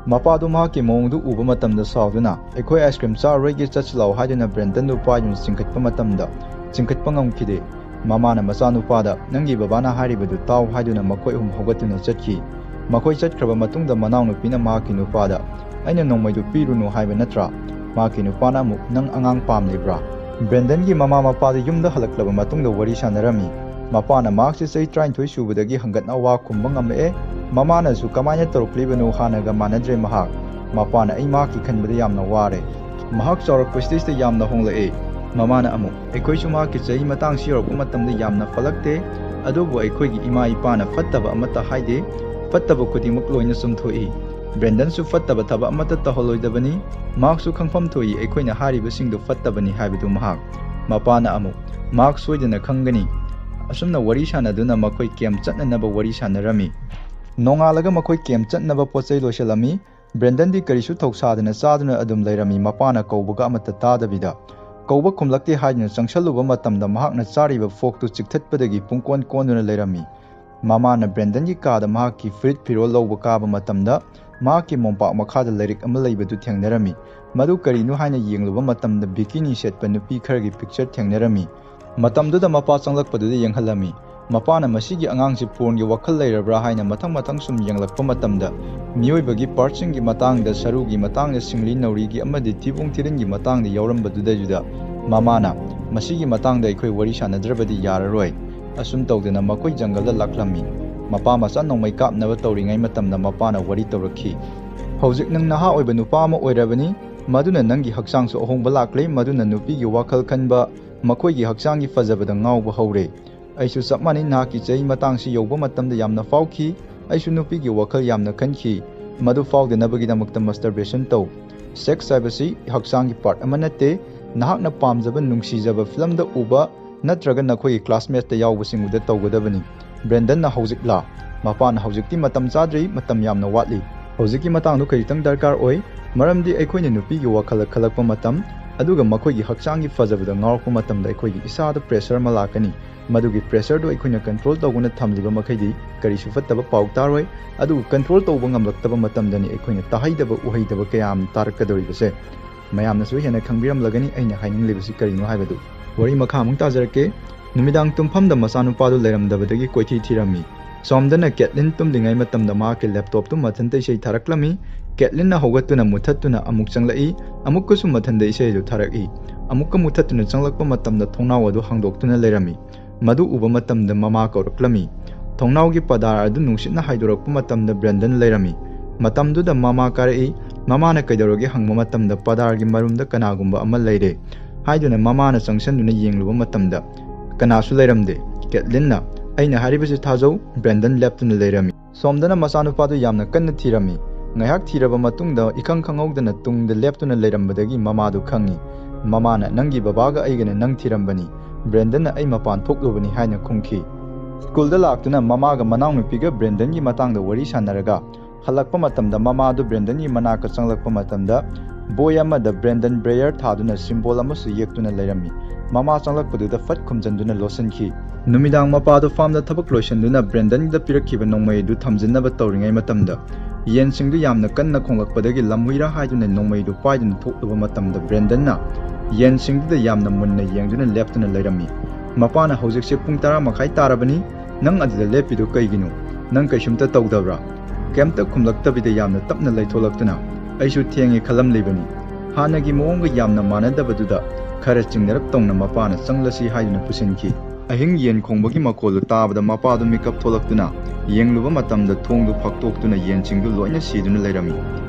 ꯃꯄꯥꯗꯨ ꯃꯍꯥꯛꯀꯤ ꯃꯑꯣꯡꯗꯨ ꯎꯕ ꯃꯇꯝꯗ ꯁꯥꯎꯗꯨꯅ, "ꯑꯩꯈꯣꯏ ꯑꯥꯏꯁ ꯀ꯭ꯔꯤꯝ ꯆꯥꯔꯔꯣꯏꯒꯦ, ꯆꯠꯁꯤ ꯂꯥꯛꯑꯣ" ꯍꯥꯏꯗꯨꯅ ꯕ꯭ꯔꯦꯟꯗꯟꯗꯨ ꯄꯥꯏꯗꯨꯅ ꯆꯤꯡꯈꯠꯄ ꯃꯇꯝꯗ, ꯆꯤꯡꯈꯠꯄ ꯉꯝꯈꯤꯗꯦ꯫ ꯃꯃꯥꯅ ꯃꯆꯥꯅꯨꯄꯥꯗ, "ꯅꯪꯒꯤ ꯕꯕꯥꯅ ꯍꯥꯏꯔꯤꯕꯗꯨ ꯇꯥꯎ" ꯍꯥꯏꯗꯨꯅ ꯃꯈꯣꯏ ꯑꯍꯨꯝ ꯍꯧꯒꯠꯇꯨꯅ ꯆꯠꯈꯤ꯫ ꯃꯈꯣꯏ ꯆꯠꯈ꯭ꯔꯕ ꯃꯇꯨꯡꯗ ꯃꯅꯥꯎꯅꯨꯄꯤꯅ ꯃꯍꯥꯛꯀꯤ ꯅꯨꯄꯥꯗ, "ꯑꯩꯅ ꯅꯣꯡꯃꯩꯗꯨ ꯄꯤꯔꯨꯅꯨ ꯍꯥꯏꯕ ꯅꯠꯇ꯭ꯔꯥ?" ꯃꯍꯥꯛꯀꯤ ꯅꯨꯄꯥꯅ ꯑꯃꯨꯛ, "ꯅꯪ ꯑꯉꯥꯡ ꯄꯥꯝꯂꯤꯕ꯭ꯔꯥ?" ꯕ꯭ꯔꯦꯟꯗꯟꯒꯤ ꯃꯃꯥ ꯃꯄꯥꯗꯨ ꯌꯨꯝꯗ ꯍꯜꯂꯛꯂꯕ ꯃꯇꯨꯡꯗ ꯋꯥꯔꯤ ꯁꯥꯟꯅꯔꯝꯃꯤ꯫ ꯃꯄꯥꯅ ꯃꯍꯥꯛꯁꯦ ꯆꯍꯤ ꯇꯔꯥꯅꯤꯊꯣꯏ ꯁꯨꯕꯗꯒꯤ ꯍꯪꯒꯠꯅ ꯋꯥ ꯈꯨꯝꯕ ꯉꯝꯃꯛꯑꯦ꯫ ꯃꯃꯥꯅꯁꯨ, "ꯀꯃꯥꯏꯅ ꯇꯧꯔꯛꯂꯤꯕꯅꯣ?" ꯍꯥꯟꯅꯒ ꯃꯥꯟꯅꯗ꯭ꯔꯦ ꯃꯍꯥꯛ꯫ ꯃꯄꯥꯅ, "ꯑꯩ ꯃꯍꯥꯛꯀꯤ ꯈꯟꯕꯗ ꯌꯥꯝꯅ ꯋꯥꯔꯦ꯫ ꯃꯍꯥꯛ ꯆꯥꯎꯔꯛꯄꯁꯤꯗꯩꯁꯤꯗ ꯌꯥꯝꯅ ꯍꯣꯡꯂꯛꯑꯦ꯫" ꯃꯃꯥꯅ ꯑꯃꯨꯛ, "ꯑꯩꯈꯣꯏꯁꯨ ꯃꯍꯥꯛꯀꯤ ꯆꯍꯤ ꯃꯇꯥꯡꯁꯤ ꯌꯧꯔꯛꯄ ꯃꯇꯝꯗ ꯌꯥꯝꯅ ꯐꯠꯂꯛꯇꯦ, ꯑꯗꯨꯕꯨ ꯑꯩꯈꯣꯏꯒꯤ ꯏꯃꯥ ꯏꯄꯥꯅ ꯐꯠꯇꯕ ꯑꯃꯠꯇ ꯍꯥꯏꯗꯦ꯫ ꯐꯠꯇꯕ ꯈꯨꯗꯤꯡꯃꯛ ꯂꯣꯏꯅ ꯆꯨꯝꯊꯣꯛꯏ꯫ ꯕ꯭ꯔꯦꯟꯗꯟꯁꯨ ꯐꯠꯇꯕ ꯊꯕꯛ ꯑꯃꯠꯇ ꯇꯧꯍꯜꯂꯣꯏꯗꯕꯅꯤ꯫ ꯃꯍꯥꯛꯁꯨ ꯈꯪꯐꯝ ꯊꯣꯛꯏ ꯑꯩꯈꯣꯏꯅ ꯍꯥꯏꯔꯤꯕꯁꯤꯡꯗꯨ ꯐꯠꯇꯕꯅꯤ ꯍꯥꯏꯕꯗꯨ ꯃꯍꯥꯛ꯫" ꯃꯄꯥꯅ ꯑꯃꯨꯛ, "ꯃꯍꯥꯛ ꯁꯣꯏꯗꯅ ꯈꯪꯒꯅꯤ꯫" ꯑꯁꯨꯝꯅ ꯋꯥꯔꯤ ꯁꯥꯟꯅꯗꯨꯅ ꯃꯈꯣꯏ ꯀꯦꯝ ꯆꯠꯅꯅꯕ ꯋꯥꯔꯤ ꯁꯥꯟꯅꯔꯝꯃꯤ꯫ ꯅꯣꯡꯉꯥꯜꯂꯒ ꯃꯈꯣꯏ ꯀꯦꯝ ꯆꯠꯅꯕ ꯄꯣꯠ ꯆꯩ ꯂꯣꯏꯁꯤꯜꯂꯝꯃꯤ꯫ ꯕ꯭ꯔꯦꯟꯗꯟꯗꯤ ꯀꯔꯤꯁꯨ ꯊꯧꯁꯥꯗꯅ ꯆꯥꯗꯨꯅ ꯑꯗꯨꯝ ꯂꯩꯔꯝꯃꯤ, ꯃꯄꯥꯅ ꯀꯧꯕꯒ ꯑꯃꯠꯇ ꯇꯥꯗꯕꯤꯗ꯫ ꯀꯧꯕ ꯈꯨꯝꯂꯛꯇꯦ ꯍꯥꯏꯗꯨꯅ ꯆꯪꯁꯜꯂꯨꯕ ꯃꯇꯝꯗ ꯃꯍꯥꯛꯅ ꯆꯥꯔꯤꯕ ꯐꯣꯔꯛꯇꯨ ꯆꯤꯛꯊꯠꯄꯗꯒꯤ ꯄꯨꯡꯀꯣꯟ ꯀꯣꯟꯗꯨꯅ ꯂꯩꯔꯝꯃꯤ꯫ ꯃꯃꯥꯅ ꯕ꯭ꯔꯦꯟꯗꯟꯒꯤ ꯀꯥꯗ ꯃꯍꯥꯛꯀꯤ ꯐꯨꯔꯤꯠ ꯐꯤꯔꯣꯜ ꯂꯧꯕ ꯀꯥꯕ ꯃꯇꯝꯗ, ꯃꯍꯥꯛꯀꯤ ꯃꯣꯝꯄꯥꯛ ꯃꯈꯥꯗ ꯂꯥꯏꯔꯤꯛ ꯑꯃ ꯂꯩꯕꯗꯨ ꯊꯦꯡꯅꯔꯝꯃꯤ꯫ ꯃꯗꯨ ꯀꯔꯤꯅꯣ ꯍꯥꯏꯅ ꯌꯦꯡꯂꯨꯕ ꯃꯇꯝꯗ, ꯕꯤꯀꯤꯅꯤ ꯁꯦꯠꯄ ꯅꯨꯄꯤ ꯈꯔꯒꯤ ꯄꯤꯛꯆꯔ ꯊꯦꯡꯅꯔꯝꯃꯤ꯫ ꯃꯇꯝꯗꯨꯗ ꯃꯄꯥ ꯆꯪꯂꯛꯄꯗꯨꯗ ꯌꯦꯡꯍꯜꯂꯝꯃꯤ꯫ ꯃꯄꯥꯅ ꯃꯁꯤꯒꯤ ꯑꯉꯥꯡꯁꯤ ꯄꯣꯔꯟꯒꯤ ꯋꯥꯈꯜ ꯂꯩꯔꯕ꯭ꯔꯥ ꯍꯥꯏꯅ ꯃꯊꯪ ꯃꯊꯪ ꯁꯨꯝ ꯌꯦꯡꯂꯛꯄ ꯃꯇꯝꯗ, ꯃꯤꯑꯣꯏꯕꯒꯤ ꯄꯥꯔꯠꯁꯤꯡꯒꯤ ꯃꯇꯥꯡꯗ, ꯁꯔꯨꯒꯤ ꯃꯇꯥꯡꯗ, ꯁꯤꯡꯂꯤ ꯅꯧꯔꯤꯒꯤ ꯑꯃꯗꯤ ꯊꯤꯕꯣꯡ ꯊꯤꯔꯤꯟꯒꯤ ꯃꯇꯥꯡꯗ ꯌꯥꯎꯔꯝꯕꯗꯨꯗꯩꯗꯨꯗ, ꯃꯃꯥꯅ, "ꯃꯁꯤꯒꯤ ꯃꯇꯥꯡꯗ ꯑꯩꯈꯣꯏ ꯋꯥꯔꯤ ꯁꯥꯟꯅꯗ꯭ꯔꯕꯗꯤ ꯌꯥꯔꯔꯣꯏ꯫" ꯑꯁꯨꯝ ꯇꯧꯗꯅ ꯃꯈꯣꯏ ꯖꯪꯒꯜꯗ ꯂꯥꯛꯂꯝꯃꯤ꯫ ꯃꯄꯥ ꯃꯆꯥ ꯅꯣꯡꯃꯩ ꯀꯥꯞꯅꯕ ꯇꯧꯔꯤꯉꯩ ꯃꯇꯝꯗ ꯃꯄꯥꯅ ꯋꯥꯔꯤ ꯇꯧꯔꯛꯈꯤ꯫ "ꯍꯧꯖꯤꯛ ꯅꯪ ꯅꯍꯥ ꯑꯣꯏꯕ ꯅꯨꯄꯥ ꯑꯃ ꯑꯣꯏꯔꯕꯅꯤ, ꯃꯗꯨꯅ ꯅꯪꯒꯤ ꯍꯛꯆꯥꯡꯁꯨ ꯑꯍꯣꯡꯕ ꯂꯥꯛꯂꯦ, ꯃꯗꯨꯅ ꯅꯨꯄꯤꯒꯤ ꯋꯥꯈꯜ ꯈꯟꯕ, ꯃꯈꯣꯏꯒꯤ ꯍꯛꯆꯥꯡꯒꯤ ꯐꯖꯕꯗ ꯉꯥꯎꯕ ꯍꯧꯔꯦ꯫ ꯑꯩꯁꯨ ꯆꯞ ꯃꯥꯟꯅꯩ, ꯅꯍꯥꯛꯀꯤ ꯆꯍꯤ ꯃꯇꯥꯡꯁꯤ ꯌꯧꯕ ꯃꯇꯝꯗ ꯌꯥꯝꯅ ꯐꯥꯎꯈꯤ꯫ ꯑꯩꯁꯨ ꯅꯨꯄꯤꯒꯤ ꯋꯥꯈꯜ ꯌꯥꯝꯅ ꯈꯟꯈꯤ꯫ ꯃꯗꯨ ꯐꯥꯎꯗꯅꯕꯒꯤꯗꯃꯛꯇ ꯃꯁꯇꯔꯕꯦꯁꯟ ꯇꯧ꯫ ꯁꯦꯛꯁ ꯍꯥꯏꯕꯁꯤ ꯍꯛꯆꯥꯡꯒꯤ ꯄꯥꯔꯠ ꯑꯃ ꯅꯠꯇꯦ꯫ ꯅꯍꯥꯛꯅ ꯄꯥꯝꯖꯕ, ꯅꯨꯡꯁꯤꯖꯕ ꯐꯤꯂꯝꯗ ꯎꯕ ꯅꯠꯇ꯭ꯔꯒ ꯅꯈꯣꯏꯒꯤ ꯀ꯭ꯂꯥꯁꯃꯦꯠꯇ ꯌꯥꯎꯕꯁꯤꯡꯗꯨꯗ ꯇꯧꯒꯗꯕꯅꯤ꯫" ꯕ꯭ꯔꯦꯟꯗꯟꯅ, "ꯍꯧꯖꯤꯛꯂꯥ?" ꯃꯄꯥꯅ, "ꯍꯧꯖꯤꯛꯇꯤ ꯃꯇꯝ ꯆꯥꯗ꯭ꯔꯤ, ꯃꯇꯝ ꯌꯥꯝꯅ ꯋꯥꯠꯂꯤ꯫ ꯍꯧꯖꯤꯛꯀꯤ ꯃꯇꯥꯡꯗꯨ ꯈꯖꯤꯛꯇꯪ ꯗꯔꯀꯥꯔ ꯑꯣꯏ, ꯃꯔꯝꯗꯤ ꯑꯩꯈꯣꯏꯅ ꯅꯨꯄꯤꯒꯤ ꯋꯥꯈꯜꯗ ꯈꯜꯂꯛꯄ ꯃꯇꯝ, ꯑꯗꯨꯒ ꯃꯈꯣꯏꯒꯤ ꯍꯛꯆꯥꯡꯒꯤ ꯐꯖꯕꯗ ꯉꯥꯎꯔꯛꯄ ꯃꯇꯝꯗ ꯑꯩꯈꯣꯏꯒꯤ ꯏꯁꯥꯗ ꯄ꯭ꯔꯦꯁꯔ ꯑꯃ ꯂꯥꯛꯀꯅꯤ꯫ ꯃꯗꯨꯒꯤ ꯄ꯭ꯔꯦꯁꯔꯗꯨ ꯑꯩꯈꯣꯏꯅ ꯀꯟꯇ꯭ꯔꯣꯜ ꯇꯧꯗꯨꯅ ꯊꯝꯂꯤꯕ ꯃꯈꯩꯗꯤ ꯀꯔꯤꯁꯨ ꯐꯠꯇꯕ ꯄꯥꯎ ꯇꯥꯔꯣꯏ꯫ ꯑꯗꯨꯕꯨ ꯀꯟꯇ꯭ꯔꯣꯜ ꯇꯧꯕ ꯉꯝꯂꯛꯇꯕ ꯃꯇꯝꯗꯅꯤ ꯑꯩꯈꯣꯏꯅ ꯇꯥꯍꯩꯗꯕ ꯎꯍꯩꯗꯕ ꯀꯌꯥ ꯑꯃ ꯇꯥꯔꯛꯀꯗꯧꯔꯤꯕꯁꯦ꯫ ꯃꯌꯥꯝꯅꯁꯨ ꯍꯦꯟꯅ ꯈꯪꯕꯤꯔꯝꯂꯒꯅꯤ ꯑꯩꯅ ꯍꯥꯏꯅꯤꯡꯂꯤꯕꯁꯤ ꯀꯔꯤꯅꯣ ꯍꯥꯏꯕꯗꯨ꯫ ꯋꯥꯔꯤ ꯃꯈꯥ ꯑꯃꯨꯛ ꯇꯥꯖꯔꯛꯀꯦ꯫ ꯅꯨꯃꯤꯗꯥꯡ ꯇꯨꯝꯐꯝꯗ ꯃꯆꯥꯅꯨꯄꯥꯗꯨ ꯂꯩꯔꯝꯗꯕꯗꯒꯤ ꯀꯣꯏꯊꯤ ꯊꯤꯔꯝꯃꯤ꯫ ꯁꯣꯝꯗꯅ ꯀꯦꯠꯂꯤꯟ ꯇꯨꯝꯂꯤꯉꯩ ꯃꯇꯝꯗ ꯃꯍꯥꯛꯀꯤ ꯂꯦꯞꯇꯣꯞꯇꯨ ꯃꯊꯟꯇ ꯏꯁꯩ ꯊꯥꯔꯛꯂꯝꯃꯤ꯫ ꯀꯦꯠꯂꯤꯟꯅ ꯍꯧꯒꯠꯇꯨꯅ ꯃꯨꯊꯠꯇꯨꯅ ꯑꯃꯨꯛ ꯆꯪꯂꯛꯏ꯫ ꯑꯃꯨꯛꯀꯁꯨ ꯃꯊꯟꯇ ꯏꯁꯩ ꯑꯗꯨ ꯊꯥꯔꯛꯏ꯫ ꯑꯃꯨꯛꯀ ꯃꯨꯊꯠꯇꯨꯅ ꯆꯪꯂꯛꯄ ꯃꯇꯝꯗ ꯊꯣꯡꯅꯥꯎ ꯑꯗꯨ ꯍꯥꯡꯗꯣꯛꯇꯨꯅ ꯂꯩꯔꯝꯃꯤ꯫ ꯃꯗꯨ ꯎꯕ ꯃꯇꯝꯗ ꯃꯃꯥ ꯀꯧꯔꯛꯂꯝꯃꯤ꯫ ꯊꯣꯡꯅꯥꯎꯒꯤ ꯄꯗꯥꯔ ꯑꯗꯨ ꯅꯨꯡꯁꯤꯠꯅ ꯍꯥꯏꯗꯣꯔꯛꯄ ꯃꯇꯝꯗ ꯕ꯭ꯔꯦꯟꯗꯟ ꯂꯩꯔꯝꯃꯤ꯫ ꯃꯇꯝꯗꯨꯗ ꯃꯃꯥ ꯀꯥꯔꯛꯏ꯫ ꯃꯃꯥꯅ ꯀꯩꯗꯧꯔꯒꯦ ꯍꯪꯕ ꯃꯇꯝꯗ ꯄꯗꯥꯔꯒꯤ ꯃꯔꯨꯝꯗ ꯀꯅꯥꯒꯨꯝꯕ ꯑꯃ ꯂꯩꯔꯦ ꯍꯥꯏꯗꯨꯅ ꯃꯃꯥꯅ ꯆꯪꯁꯤꯟꯗꯨꯅ ꯌꯦꯡꯂꯨꯕ ꯃꯇꯝꯗ ꯀꯅꯥꯁꯨ ꯂꯩꯔꯝꯗꯦ꯫ ꯀꯦꯠꯂꯤꯟꯅ, "ꯑꯩꯅ ꯍꯥꯏꯔꯤꯕꯁꯤ ꯊꯥꯖꯧ, ꯕ꯭ꯔꯦꯟꯗꯟ ꯂꯦꯞꯇꯨꯅ ꯂꯩꯔꯝꯃꯤ"꯫ ꯁꯣꯝꯗꯅ ꯃꯆꯥꯅꯨꯄꯥꯗꯨ ꯌꯥꯝꯅ ꯀꯟꯅ ꯊꯤꯔꯝꯃꯤ꯫ ꯉꯥꯏꯍꯥꯛ ꯊꯤꯔꯕ ꯃꯇꯨꯡꯗ ꯏꯈꯪ ꯈꯪꯍꯧꯗꯅ ꯇꯨꯡꯗ ꯂꯦꯞꯇꯨꯅ ꯂꯩꯔꯝꯕꯗꯒꯤ ꯃꯃꯥꯗꯨ ꯈꯪꯉꯤ꯫ ꯃꯃꯥꯅ, "ꯅꯪꯒꯤ ꯕꯕꯥꯒ ꯑꯩꯒꯅ ꯅꯪ ꯊꯤꯔꯝꯕꯅꯤ꯫ ꯕ꯭ꯔꯦꯟꯗꯟꯅ ꯑꯩ ꯃꯄꯥꯟ ꯊꯣꯛꯂꯨꯕꯅꯤ" ꯍꯥꯏꯅ ꯈꯨꯝꯈꯤ꯫ ꯁ꯭ꯀꯨꯜꯗ ꯂꯥꯛꯇꯨꯅ ꯃꯃꯥꯒ ꯃꯅꯥꯎꯅꯨꯄꯤꯒ ꯕ꯭ꯔꯦꯟꯗꯟꯒꯤ ꯃꯇꯥꯡꯗ ꯋꯥꯔꯤ ꯁꯥꯟꯅꯔꯒ ꯍꯜꯂꯛꯄ ꯃꯇꯝꯗ ꯃꯃꯥꯗꯨ ꯕ꯭ꯔꯦꯟꯗꯟꯒꯤ ꯃꯅꯥꯛꯇ ꯆꯪꯂꯛꯄ ꯃꯇꯝꯗ ꯕꯣꯏ ꯑꯃꯗ ꯕ꯭ꯔꯦꯟꯗꯟ ꯕ꯭ꯔꯦꯌꯔ ꯊꯥꯗꯨꯅ ꯁꯤꯝꯕꯣꯜ ꯑꯃꯁꯨ ꯌꯦꯛꯇꯨꯅ ꯂꯩꯔꯝꯃꯤ꯫ ꯃꯃꯥ ꯆꯪꯂꯛꯄꯗꯨꯗ ꯐꯠ ꯈꯨꯝꯖꯟꯗꯨꯅ ꯂꯣꯠꯁꯤꯟꯈꯤ꯫ ꯅꯨꯃꯤꯗꯥꯡ ꯃꯄꯥꯗꯨ ꯐꯥꯝꯗ ꯊꯕꯛ ꯂꯣꯏꯁꯤꯟꯗꯨꯅ ꯕ꯭ꯔꯦꯟꯗꯟꯗ ꯄꯤꯔꯛꯈꯤꯕ ꯅꯣꯡꯃꯩ ꯑꯗꯨ ꯊꯝꯖꯤꯟꯅꯕ ꯇꯧꯔꯤꯉꯩ ꯃꯇꯝꯗ ꯌꯦꯟꯁꯤꯡꯗꯨ ꯌꯥꯝꯅ ꯀꯟꯅ ꯈꯣꯡꯂꯛꯄꯗꯒꯤ ꯂꯝꯍꯨꯏꯔꯥ ꯍꯥꯏꯗꯨꯅ ꯅꯣꯡꯃꯩꯗꯨ ꯄꯥꯏꯗꯨꯅ ꯊꯣꯛꯂꯨꯕ ꯃꯇꯝꯗ ꯕ꯭ꯔꯦꯟꯗꯟꯅ ꯌꯦꯟꯁꯤꯡꯗꯨꯗ ꯌꯥꯝꯅ ꯃꯨꯟꯅ ꯌꯦꯡꯗꯨꯅ ꯂꯦꯞꯇꯨꯅ ꯂꯩꯔꯝꯃꯤ꯫ ꯃꯄꯥꯅ, "ꯍꯧꯖꯤꯛꯁꯦ ꯄꯨꯡ ꯇꯔꯥ ꯃꯈꯥꯏ ꯇꯥꯔꯕꯅꯤ, ꯅꯪ ꯑꯗꯨꯗ ꯂꯦꯞꯄꯤꯗꯨ ꯀꯩꯒꯤꯅꯣ? ꯅꯪ ꯀꯩꯁꯨꯝꯇ ꯇꯧꯗꯕ꯭ꯔꯥ?" ꯀꯩꯝꯇ ꯈꯨꯝꯂꯛꯇꯕꯤꯗ ꯌꯥꯝꯅ ꯇꯞꯅ ꯂꯩꯊꯣꯂꯛꯇꯨꯅ, "ꯑꯩꯁꯨ ꯊꯦꯡꯉꯦ ꯈꯜꯂꯝꯂꯤꯕꯅꯤ"꯫ ꯍꯥꯟꯅꯒꯤ ꯃꯑꯣꯡꯒ ꯌꯥꯝꯅ ꯃꯥꯟꯅꯗꯕꯗꯨꯗ ꯈꯔ ꯆꯤꯡꯅꯔꯞ ꯇꯧꯅ ꯃꯄꯥꯅ ꯆꯪꯂꯁꯤ ꯍꯥꯏꯗꯨꯅ ꯄꯨꯁꯤꯟꯈꯤ꯫ ꯑꯍꯤꯡ ꯌꯦꯟ ꯈꯣꯡꯕꯒꯤ ꯃꯈꯣꯜꯗꯨ ꯇꯥꯕꯗ ꯃꯄꯥꯗꯨ ꯃꯤꯀꯞ ꯊꯣꯛꯂꯛꯇꯨꯅ ꯌꯦꯡꯂꯨꯕ ꯃꯇꯝꯗ ꯊꯣꯡꯗꯨ ꯐꯥꯛꯇꯣꯛꯇꯨꯅ ꯌꯦꯟꯁꯤꯡꯗꯨ ꯂꯣꯏꯅ ꯁꯤꯗꯨꯅ ꯂꯩꯔꯝꯃꯤ꯫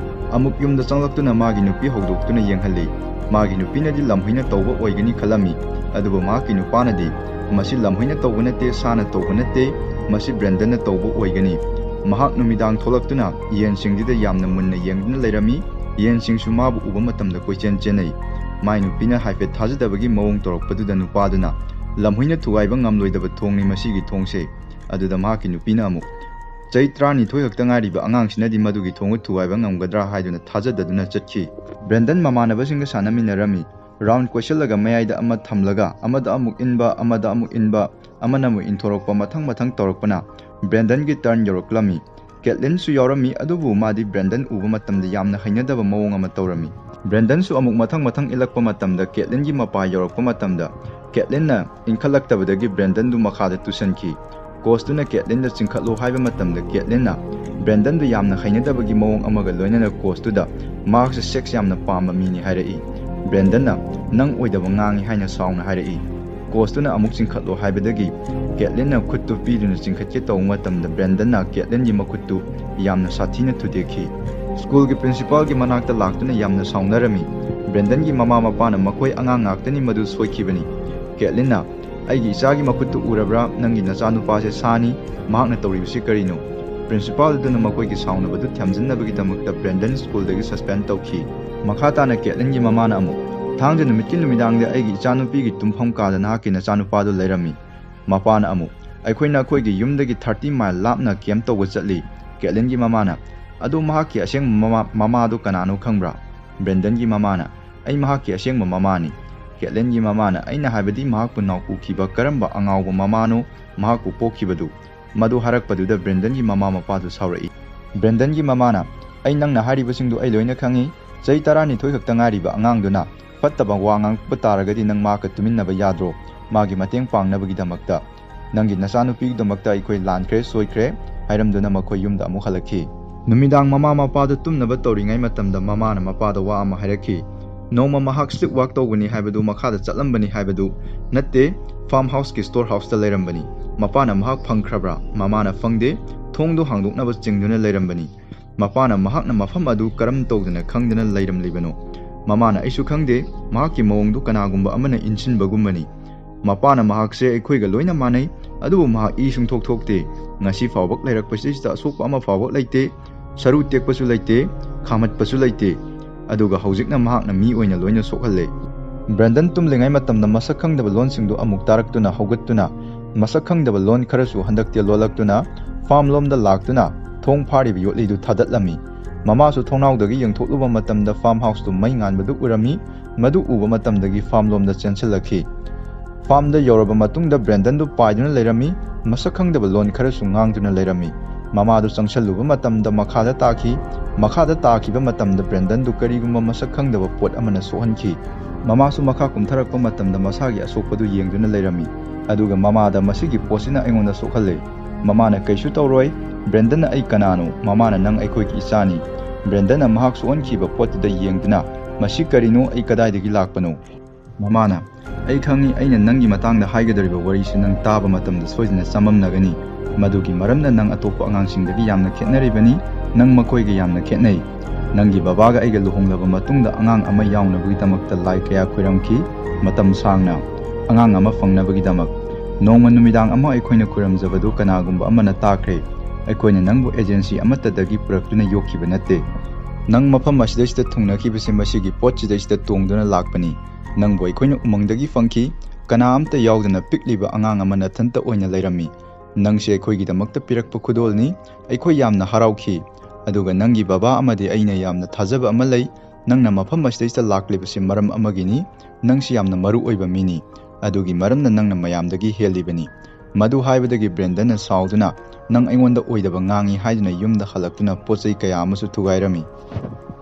ꯑꯃꯨꯛ ꯌꯨꯝꯗ ꯆꯪꯂꯛꯇꯨꯅ ꯃꯥꯒꯤ ꯅꯨꯄꯤ ꯍꯧꯗꯣꯛꯇꯨꯅ ꯌꯦꯡꯍꯜꯂꯤ꯫ ꯃꯥꯒꯤ ꯅꯨꯄꯤꯅꯗꯤ ꯂꯝꯍꯨꯏꯅ ꯇꯧꯕ ꯑꯣꯏꯒꯅꯤ ꯈꯜꯂꯝꯃꯤ꯫ ꯑꯗꯨꯕꯨ ꯃꯍꯥꯛꯀꯤ ꯅꯨꯄꯥꯅꯗꯤ, "ꯃꯁꯤ ꯂꯝꯍꯨꯏꯅ ꯇꯧꯕ ꯅꯠꯇꯦ, ꯁꯥꯅ ꯇꯧꯕ ꯅꯠꯇꯦ, ꯃꯁꯤ ꯕ꯭ꯔꯦꯟꯗꯟꯅ ꯇꯧꯕ ꯑꯣꯏꯒꯅꯤ"꯫ ꯃꯍꯥꯛ ꯅꯨꯃꯤꯗꯥꯡ ꯊꯣꯛꯂꯛꯇꯨꯅ ꯌꯦꯟꯁꯤꯡꯗꯨꯗ ꯌꯥꯝꯅ ꯃꯨꯟꯅ ꯌꯦꯡꯗꯨꯅ ꯂꯩꯔꯝꯃꯤ꯫ ꯌꯦꯟꯁꯤꯡꯁꯨ ꯃꯥꯕꯨ ꯎꯕ ꯃꯇꯝꯗ ꯀꯣꯏꯆꯦꯟ ꯆꯦꯟꯅꯩ꯫ ꯃꯥꯏ ꯅꯨꯄꯤꯅ ꯍꯥꯏꯐꯦꯠ ꯊꯥꯖꯗꯕꯒꯤ ꯃꯑꯣꯡ ꯇꯧꯔꯛꯄꯗꯨꯗ ꯅꯨꯄꯥꯗꯨꯅ, "ꯂꯝꯍꯨꯏꯅ ꯊꯨꯒꯥꯏꯕ ꯉꯝꯂꯣꯏꯗꯕ ꯊꯣꯡꯅꯤ ꯃꯁꯤꯒꯤ ꯊꯣꯡꯁꯦ"꯫ ꯑꯗꯨꯗ ꯃꯍꯥꯛꯀꯤ ꯅꯨꯄꯤꯅ ꯑꯃꯨꯛ, "ꯆꯍꯤ ꯇꯔꯥꯅꯤꯊꯣꯏ ꯈꯛꯇ ꯉꯥꯏꯔꯤꯕ ꯑꯉꯥꯡꯁꯤꯅꯗꯤ ꯃꯗꯨꯒꯤ ꯊꯣꯡꯗꯨ ꯊꯨꯒꯥꯏꯕ ꯉꯝꯒꯗ꯭ꯔꯥ?" ꯍꯥꯏꯗꯨꯅ ꯊꯥꯖꯗꯗꯨꯅ ꯆꯠꯈꯤ꯫ ꯕ꯭ꯔꯦꯟꯗꯟ ꯃꯃꯥꯟꯅꯕꯁꯤꯡꯒ ꯁꯥꯟꯅꯃꯤꯟꯅꯔꯝꯃꯤ꯫ ꯔꯥꯎꯟ ꯀꯣꯏꯁꯤꯜꯂꯒ ꯃꯌꯥꯏꯗ ꯑꯃ ꯊꯝꯂꯒ ꯑꯃꯗ ꯑꯃꯨꯛ ꯏꯟꯕ, ꯑꯃꯗ ꯑꯃꯨꯛ ꯏꯟꯕ, ꯑꯃꯅ ꯑꯃꯨꯛ ꯏꯟꯊꯣꯔꯛꯄ, ꯃꯊꯪ ꯃꯊꯪ ꯇꯧꯔꯛꯄꯅ ꯕ꯭ꯔꯦꯟꯗꯟꯒꯤ ꯇꯔꯟ ꯌꯧꯔꯛꯂꯝꯃꯤ꯫ ꯀꯦꯠꯂꯤꯟꯁꯨ ꯌꯥꯎꯔꯝꯃꯤ, ꯑꯗꯨꯕꯨ ꯃꯥꯗꯤ ꯕ꯭ꯔꯦꯟꯗꯟ ꯎꯕ ꯃꯇꯝꯗ ꯌꯥꯝꯅ ꯍꯩꯅꯗꯕ ꯃꯑꯣꯡ ꯑꯃ ꯇꯧꯔꯝꯃꯤ꯫ ꯕ꯭ꯔꯦꯟꯗꯟꯁꯨ ꯑꯃꯨꯛ ꯃꯊꯪ ꯃꯊꯪ ꯏꯜꯂꯛꯄ ꯃꯇꯝꯗ ꯀꯦꯠꯂꯤꯟꯒꯤ ꯃꯄꯥ ꯌꯧꯔꯛꯄ ꯃꯇꯝꯗ ꯀꯦꯠꯂꯤꯟꯅ ꯏꯟꯈꯠꯂꯛꯇꯕꯗꯒꯤ ꯕ꯭ꯔꯦꯟꯗꯟꯗꯨ ꯃꯈꯥꯗ ꯇꯨꯁꯟꯈꯤ꯫ ꯀꯣꯆꯇꯨꯅ ꯀꯦꯠꯂꯤꯟꯗ ꯆꯤꯡꯈꯠꯂꯣ ꯍꯥꯏꯕ ꯃꯇꯝꯗ ꯀꯦꯠꯂꯤꯟꯅ ꯕ꯭ꯔꯦꯟꯗꯟꯗꯨ ꯌꯥꯝꯅ ꯍꯩꯅꯗꯕꯒꯤ ꯃꯑꯣꯡ ꯑꯃꯒ ꯂꯣꯏꯅꯅ ꯀꯣꯆꯇꯨꯗ ꯃꯍꯥꯛꯁꯦ ꯁꯦꯛꯁ ꯌꯥꯝꯅ ꯄꯥꯝꯕ ꯃꯤꯅꯤ ꯍꯥꯏꯔꯛꯏ꯫ ꯕ꯭ꯔꯦꯟꯗꯟꯅ "ꯅꯪ ꯑꯣꯏꯗꯕ ꯉꯥꯡꯉꯤ" ꯍꯥꯏꯅ ꯁꯥꯎꯅ ꯍꯥꯏꯔꯛꯏ꯫ ꯀꯣꯆꯇꯨꯅ ꯑꯃꯨꯛ ꯆꯤꯡꯈꯠꯂꯣ ꯍꯥꯏꯕꯗꯒꯤ ꯀꯦꯠꯂꯤꯟꯅ ꯈꯨꯠꯇꯨ ꯄꯤꯗꯨꯅ ꯆꯤꯡꯈꯠꯀꯦ ꯇꯧꯕ ꯃꯇꯝꯗ ꯕ꯭ꯔꯦꯟꯗꯟꯅ ꯀꯦꯠꯂꯤꯟꯒꯤ ꯃꯈꯨꯠꯇꯨ ꯌꯥꯝꯅ ꯁꯥꯊꯤꯅ ꯊꯨꯗꯦꯛꯈꯤ꯫ ꯁ꯭ꯀꯨꯜꯒꯤ ꯄ꯭ꯔꯤꯟꯁꯤꯄꯥꯜꯒꯤ ꯃꯅꯥꯛꯇ ꯂꯥꯛꯇꯨꯅ ꯌꯥꯝꯅ ꯁꯥꯎꯅꯔꯝꯃꯤ꯫ ꯕ꯭ꯔꯦꯟꯗꯟꯒꯤ ꯃꯃꯥ ꯃꯄꯥꯅ "ꯃꯈꯣꯏ ꯑꯉꯥꯡ ꯉꯥꯛꯇꯅꯤ, ꯃꯗꯨ ꯁꯣꯏꯈꯤꯕꯅꯤ"꯫ ꯀꯦꯠꯂꯤꯟꯅ "ꯑꯩꯒꯤ ꯏꯆꯥꯒꯤ ꯃꯈꯨꯠꯇꯨ ꯎꯔꯕ꯭ꯔꯥ? ꯅꯪꯒꯤ ꯅꯆꯥꯅꯨꯄꯥꯁꯦ ꯁꯥꯅꯤ꯫ ꯃꯍꯥꯛꯅ ꯇꯧꯔꯤꯕꯁꯤ ꯀꯔꯤꯅꯣ?" ꯄ꯭ꯔꯤꯟꯁꯤꯄꯥꯜ ꯑꯗꯨꯅ ꯃꯈꯣꯏꯒꯤ ꯁꯥꯎꯅꯕꯗꯨ ꯊꯦꯝꯖꯤꯟꯅꯕꯒꯤꯗꯃꯛꯇ ꯕ꯭ꯔꯦꯟꯗꯟ ꯁ꯭ꯀꯨꯜꯗꯒꯤ ꯁꯁꯄꯦꯟ ꯇꯧꯈꯤ꯫ ꯃꯈꯥ ꯇꯥꯅ ꯀꯦꯠꯂꯤꯟꯒꯤ ꯃꯃꯥꯅ ꯑꯃꯨꯛ, "ꯊꯥꯡꯖ ꯅꯨꯃꯤꯠꯀꯤ ꯅꯨꯃꯤꯗꯥꯡꯗ ꯑꯩꯒꯤ ꯏꯆꯥꯅꯨꯄꯤꯒꯤ ꯇꯨꯝꯐꯝ ꯀꯥꯗ ꯅꯍꯥꯛꯀꯤ ꯅꯆꯥꯅꯨꯄꯥꯗꯨ ꯂꯩꯔꯝꯃꯤ"꯫ ꯃꯄꯥꯅ ꯑꯃꯨꯛ, "ꯑꯩꯈꯣꯏꯅ ꯑꯩꯈꯣꯏꯒꯤ ꯌꯨꯝꯗꯒꯤ ꯊꯥꯔꯇꯤ ꯃꯥꯏꯜ ꯂꯥꯞꯅ ꯀꯦꯝꯞ ꯇꯧꯕ ꯆꯠꯂꯤ"꯫ ꯀꯦꯠꯂꯤꯟꯒꯤ ꯃꯃꯥꯅ, "ꯑꯗꯨ ꯃꯍꯥꯛꯀꯤ ꯑꯁꯦꯡꯕ ꯃꯃꯥ-, ꯃꯃꯥꯗꯨ ꯀꯅꯥꯅꯣ ꯈꯪꯕ꯭ꯔꯥ?" ꯕ꯭ꯔꯦꯟꯗꯟꯒꯤ ꯃꯃꯥꯅ, "ꯑꯩ ꯃꯍꯥꯛꯀꯤ ꯑꯁꯦꯡꯕ ꯃꯃꯥꯅꯤ"꯫ ꯀꯦꯠꯂꯤꯟꯒꯤ ꯃꯃꯥꯅ, "ꯑꯩꯅ ꯍꯥꯏꯕꯗꯤ ꯃꯍꯥꯛꯄꯨ ꯅꯥꯎꯄꯨꯈꯤꯕ ꯀꯔꯝꯕ ꯑꯉꯥꯎꯕ ꯃꯃꯥꯅꯣ ꯃꯍꯥꯛꯄꯨ ꯄꯣꯛꯈꯤꯕꯗꯨ?" ꯃꯗꯨ ꯍꯥꯏꯔꯛꯄꯗꯨꯗ ꯕ꯭ꯔꯦꯟꯗꯟꯒꯤ ꯃꯃꯥ ꯃꯄꯥꯗꯨ ꯁꯥꯎꯔꯛꯏ꯫ ꯕ꯭ꯔꯦꯟꯗꯟꯒꯤ ꯃꯃꯥꯅ, "ꯑꯩ ꯅꯪꯅ ꯍꯥꯏꯔꯤꯕꯁꯤꯡꯗꯨ ꯑꯩ ꯂꯣꯏꯅ ꯈꯪꯏ꯫ ꯆꯍꯤ ꯇꯔꯥꯅꯤꯊꯣꯏ ꯈꯛꯇ ꯉꯥꯏꯔꯤꯕ ꯑꯉꯥꯡꯗꯨꯅ ꯐꯠꯇꯕ ꯋꯥ ꯉꯥꯡꯂꯛꯄ ꯇꯥꯔꯒꯗꯤ ꯅꯪ ꯃꯍꯥꯛꯀ ꯇꯨꯃꯤꯟꯅꯕ ꯌꯥꯗ꯭ꯔꯣ? ꯃꯥꯒꯤ ꯃꯇꯦꯡ ꯄꯥꯡꯅꯕꯒꯤꯗꯃꯛꯇ꯫ ꯅꯪꯒꯤ ꯅꯆꯥꯅꯨꯄꯤꯒꯤꯗꯃꯛꯇ ꯑꯩꯈꯣꯏ ꯂꯥꯟꯈ꯭ꯔꯦ, ꯁꯣꯏꯈ꯭ꯔꯦ" ꯍꯥꯏꯔꯝꯗꯨꯅ ꯃꯈꯣꯏ ꯌꯨꯝꯗ ꯑꯃꯨꯛ ꯍꯜꯂꯛꯈꯤ꯫ ꯅꯨꯃꯤꯗꯥꯡ ꯃꯃꯥ ꯃꯄꯥꯗ ꯇꯨꯝꯅꯕ ꯇꯧꯔꯤꯉꯩ ꯃꯇꯝꯗ ꯃꯃꯥꯅ ꯃꯄꯥꯗ ꯋꯥ ꯑꯃ ꯍꯥꯏꯔꯛꯈꯤ꯫ "ꯅꯣꯡꯃ ꯃꯍꯥꯛ ꯁ꯭ꯂꯤꯞ ꯋꯥꯛ ꯇꯧꯕꯅꯤ ꯍꯥꯏꯕꯗꯨ, ꯃꯈꯥꯗ ꯆꯠꯂꯝꯕꯅꯤ ꯍꯥꯏꯕꯗꯨ ꯅꯠꯇꯦ, ꯐꯥꯔꯝ ꯍꯥꯎꯁꯀꯤ ꯁ꯭ꯇꯣꯔ ꯍꯥꯎꯁꯇ ꯂꯩꯔꯝꯕꯅꯤ꯫ ꯃꯄꯥꯅ ꯃꯍꯥꯛ ꯐꯪꯈ꯭ꯔꯕ꯭ꯔꯥ?" ꯃꯃꯥꯅ ꯐꯪꯗꯦ꯫ ꯊꯣꯡꯗꯨ ꯍꯥꯡꯗꯣꯛꯅꯕ ꯆꯤꯡꯗꯨꯅ ꯂꯩꯔꯝꯕꯅꯤ꯫ ꯃꯄꯥꯅ ꯃꯍꯥꯛꯅ ꯃꯐꯝ ꯑꯗꯨ ꯀꯔꯝ ꯇꯧꯗꯨꯅ ꯈꯪꯗꯨꯅ ꯂꯩꯔꯝꯂꯤꯕꯅꯣ? ꯃꯃꯥꯅ, "ꯑꯩꯁꯨ ꯈꯪꯗꯦ꯫ ꯃꯍꯥꯛꯀꯤ ꯃꯑꯣꯡꯗꯨ ꯀꯅꯥꯒꯨꯝꯕ ꯑꯃꯅ ꯏꯟꯁꯤꯟꯕꯒꯨꯝꯕꯅꯤ"꯫ ꯃꯄꯥꯅ ꯃꯍꯥꯛꯁꯦ ꯑꯩꯈꯣꯏꯒ ꯂꯣꯏꯅ ꯃꯥꯟꯅꯩ, ꯑꯗꯨꯕꯨ ꯃꯍꯥꯛ ꯏ ꯁꯨꯡꯊꯣꯛ ꯊꯣꯛꯇꯦ꯫ ꯉꯁꯤ ꯐꯥꯎꯕ ꯂꯩꯔꯛꯄꯁꯤꯗ ꯑꯁꯣꯛꯄ ꯑꯃ ꯐꯥꯎꯕ ꯂꯩꯇꯦ꯫ ꯁꯔꯨ ꯇꯦꯛꯄꯁꯨ ꯂꯩꯇꯦ, ꯈꯥꯝꯍꯠꯄꯁꯨ ꯂꯩꯇꯦ꯫ ꯑꯗꯨꯒ ꯍꯧꯖꯤꯛꯅ ꯃꯍꯥꯛꯅ ꯃꯤ ꯑꯣꯏꯅ ꯂꯣꯏꯅ ꯁꯣꯛꯍꯜꯂꯦ꯫ ꯕ꯭ꯔꯦꯟꯗꯟ ꯇꯨꯝꯂꯤꯉꯩ ꯃꯇꯝꯗ ꯃꯁꯛ ꯈꯪꯗꯕ ꯂꯣꯟꯁꯤꯡꯗꯨ ꯑꯃꯨꯛ ꯇꯥꯔꯛꯇꯨꯅ ꯍꯧꯒꯠꯇꯨꯅ, ꯃꯁꯛ ꯈꯪꯗꯕ ꯂꯣꯟ ꯈꯔꯁꯨ ꯍꯟꯗꯛꯇꯤ ꯂꯣꯜꯂꯛꯇꯨꯅ, ꯐꯥꯔꯝ ꯂꯣꯝꯗ ꯂꯥꯛꯇꯨꯅ ꯊꯣꯡ ꯐꯥꯔꯤꯕ ꯌꯣꯠꯂꯤꯗꯨ ꯊꯥꯗꯠꯂꯝꯃꯤ꯫ ꯃꯃꯥꯁꯨ ꯊꯣꯡꯅꯥꯎꯗꯒꯤ ꯌꯦꯡꯊꯣꯛꯂꯨꯕ ꯃꯇꯝꯗ ꯐꯥꯔꯝ ꯍꯥꯎꯁꯇꯨ ꯃꯩ ꯉꯥꯟꯕꯗꯨ ꯎꯔꯝꯃꯤ꯫ ꯃꯗꯨ ꯎꯕ ꯃꯇꯝꯗꯒꯤ ꯐꯥꯔꯝ ꯂꯣꯝꯗ ꯆꯦꯟꯁꯤꯜꯂꯛꯈꯤ꯫ ꯐꯥꯔꯝꯗ ꯌꯧꯔꯕ ꯃꯇꯨꯡꯗ ꯕ꯭ꯔꯦꯟꯗꯟꯗꯨ ꯄꯥꯏꯗꯨꯅ ꯂꯩꯔꯝꯃꯤ, ꯃꯁꯛ ꯈꯪꯗꯕ ꯂꯣꯟ ꯈꯔꯁꯨ ꯉꯥꯡꯗꯨꯅ ꯂꯩꯔꯝꯃꯤ꯫ ꯃꯃꯥꯗꯨ ꯆꯪꯁꯜꯂꯨꯕ ꯃꯇꯝꯗ ꯃꯈꯥꯗ ꯇꯥꯈꯤ꯫ ꯃꯈꯥꯗ ꯇꯥꯈꯤꯕ ꯃꯇꯝꯗ ꯕ꯭ꯔꯦꯟꯗꯟꯗꯨ ꯀꯔꯤꯒꯨꯝꯕ ꯃꯁꯛ ꯈꯪꯗꯕ ꯄꯣꯠ ꯑꯃꯅ ꯁꯣꯛꯍꯟꯈꯤ꯫ ꯃꯃꯥꯁꯨ ꯃꯈꯥ ꯀꯨꯝꯊꯔꯛꯄ ꯃꯇꯝꯗ ꯃꯁꯥꯒꯤ ꯑꯁꯣꯛꯄꯗꯨ ꯌꯦꯡꯗꯨꯅ ꯂꯩꯔꯝꯃꯤ, ꯑꯗꯨꯒ ꯃꯃꯥꯗ "ꯃꯁꯤꯒꯤ ꯄꯣꯠꯁꯤꯅ ꯑꯩꯉꯣꯟꯗ ꯁꯣꯛꯍꯜꯂꯦ꯫ ꯃꯃꯥꯅ "ꯀꯩꯁꯨ ꯇꯧꯔꯣꯏ꯫ ꯕ꯭ꯔꯦꯟꯗꯟꯅ ꯑꯩ ꯀꯅꯥꯅꯣ? ꯃꯃꯥꯅ ꯅꯪ ꯑꯩꯈꯣꯏꯒꯤ ꯏꯆꯥꯅꯤ꯫" ꯕ꯭ꯔꯦꯟꯗꯟꯅ ꯃꯍꯥꯛ ꯁꯣꯛꯍꯟꯈꯤꯕ ꯄꯣꯠꯇꯨꯗ ꯌꯦꯡꯗꯨꯅ, "ꯃꯁꯤ ꯀꯔꯤꯅꯣ? ꯑꯩ ꯀꯗꯥꯏꯗꯒꯤ ꯂꯥꯛꯄꯅꯣ?" ꯃꯃꯥꯅ, "ꯑꯩ ꯈꯪꯏ, ꯑꯩꯅ ꯅꯪꯒꯤ ꯃꯇꯥꯡꯗ ꯍꯥꯏꯒꯗꯧꯔꯤꯕ ꯋꯥꯔꯤꯁꯤ ꯅꯪ ꯇꯥꯕ ꯃꯇꯝꯗ ꯁꯣꯏꯗꯅ ꯆꯃꯝꯅꯒꯅꯤ꯫ ꯃꯗꯨꯒꯤ ꯃꯔꯝꯅ ꯅꯪ ꯑꯇꯣꯞꯄ ꯑꯉꯥꯡꯁꯤꯡꯗꯒꯤ ꯌꯥꯝꯅ ꯈꯦꯠꯅꯔꯤꯕꯅꯤ, ꯅꯪ ꯃꯈꯣꯏꯒ ꯌꯥꯝꯅ ꯈꯦꯠꯅꯩ꯫ ꯅꯪꯒꯤ ꯕꯕꯥꯒ ꯑꯩꯒ ꯂꯨꯍꯣꯡꯂꯕ ꯃꯇꯨꯡꯗ ꯑꯉꯥꯡ ꯑꯃ ꯌꯥꯎꯅꯕꯒꯤꯗꯃꯛꯇ ꯂꯥꯏ ꯀꯌꯥ ꯈꯣꯏꯔꯝꯈꯤ, ꯃꯇꯝ ꯁꯥꯡꯅ, ꯑꯉꯥꯡ ꯑꯃ ꯐꯪꯅꯕꯒꯤꯗꯃꯛ꯫ ꯅꯣꯡꯃ ꯅꯨꯃꯤꯗꯥꯡ ꯑꯃ ꯑꯩꯈꯣꯏꯅ ꯈꯣꯏꯔꯝꯖꯕꯗꯨ ꯀꯅꯥꯒꯨꯝꯕ ꯑꯃꯅ ꯇꯥꯈ꯭ꯔꯦ꯫ ꯑꯩꯈꯣꯏꯅ ꯅꯪꯕꯨ ꯑꯦꯖꯦꯟꯁꯤ ꯑꯃꯠꯇꯗꯒꯤ ꯄꯨꯔꯛꯇꯨꯅ ꯌꯣꯛꯈꯤꯕ ꯅꯠꯇꯦ꯫ ꯅꯪ ꯃꯐꯝ ꯑꯁꯤꯗꯩꯁꯤꯗ ꯊꯨꯡꯅꯈꯤꯕꯁꯦ ꯃꯁꯤꯒꯤ ꯄꯣꯠꯁꯤꯗꯩꯁꯤꯗ ꯇꯣꯡꯗꯨꯅ ꯂꯥꯛꯄꯅꯤ꯫ ꯅꯪꯕꯨ ꯑꯩꯈꯣꯏꯅ ꯎꯃꯪꯗꯒꯤ ꯐꯪꯈꯤ꯫ ꯀꯅꯥ ꯑꯝꯇ ꯌꯥꯎꯗꯅ ꯄꯤꯛꯂꯤꯕ ꯑꯉꯥꯡ ꯑꯃ ꯅꯊꯟꯇ ꯑꯣꯏꯅ ꯂꯩꯔꯝꯃꯤ꯫ ꯅꯪꯁꯦ ꯑꯩꯈꯣꯏꯒꯤꯗꯃꯛꯇ ꯄꯤꯔꯛꯄ ꯈꯨꯗꯣꯜꯅꯤ꯫ ꯑꯩꯈꯣꯏ ꯌꯥꯝꯅ ꯍꯔꯥꯎꯈꯤ꯫ ꯑꯗꯨꯒ ꯅꯪꯒꯤ ꯕꯕꯥ ꯑꯃꯗꯤ ꯑꯩꯅ ꯌꯥꯝꯅ ꯊꯥꯖꯕ ꯑꯃ ꯂꯩ꯫ ꯅꯪꯅ ꯃꯐꯝ ꯑꯁꯤꯗꯩꯁꯤꯗ ꯂꯥꯛꯂꯤꯕꯁꯤ ꯃꯔꯝ ꯑꯃꯒꯤꯅꯤ꯫ ꯅꯪꯁꯤ ꯌꯥꯝꯅ ꯃꯔꯨ ꯑꯣꯏꯕ ꯃꯤꯅꯤ꯫ ꯑꯗꯨꯒꯤ ꯃꯔꯝꯅ ꯅꯪꯅ ꯃꯌꯥꯝꯗꯒꯤ ꯍꯦꯜꯂꯤꯕꯅꯤ꯫" ꯃꯗꯨ ꯍꯥꯏꯕꯗꯒꯤ ꯕ꯭ꯔꯦꯟꯗꯟꯅ ꯁꯥꯎꯗꯨꯅ, "ꯅꯪ ꯑꯩꯉꯣꯟꯗ ꯑꯣꯏꯗꯕ ꯉꯥꯡꯉꯤ" ꯍꯥꯏꯗꯨꯅ ꯌꯨꯝꯗ ꯍꯜꯂꯛꯇꯨꯅ ꯄꯣꯠ ꯆꯩ ꯀꯌꯥ ꯑꯃꯁꯨ ꯊꯨꯒꯥꯏꯔꯝꯃꯤ꯫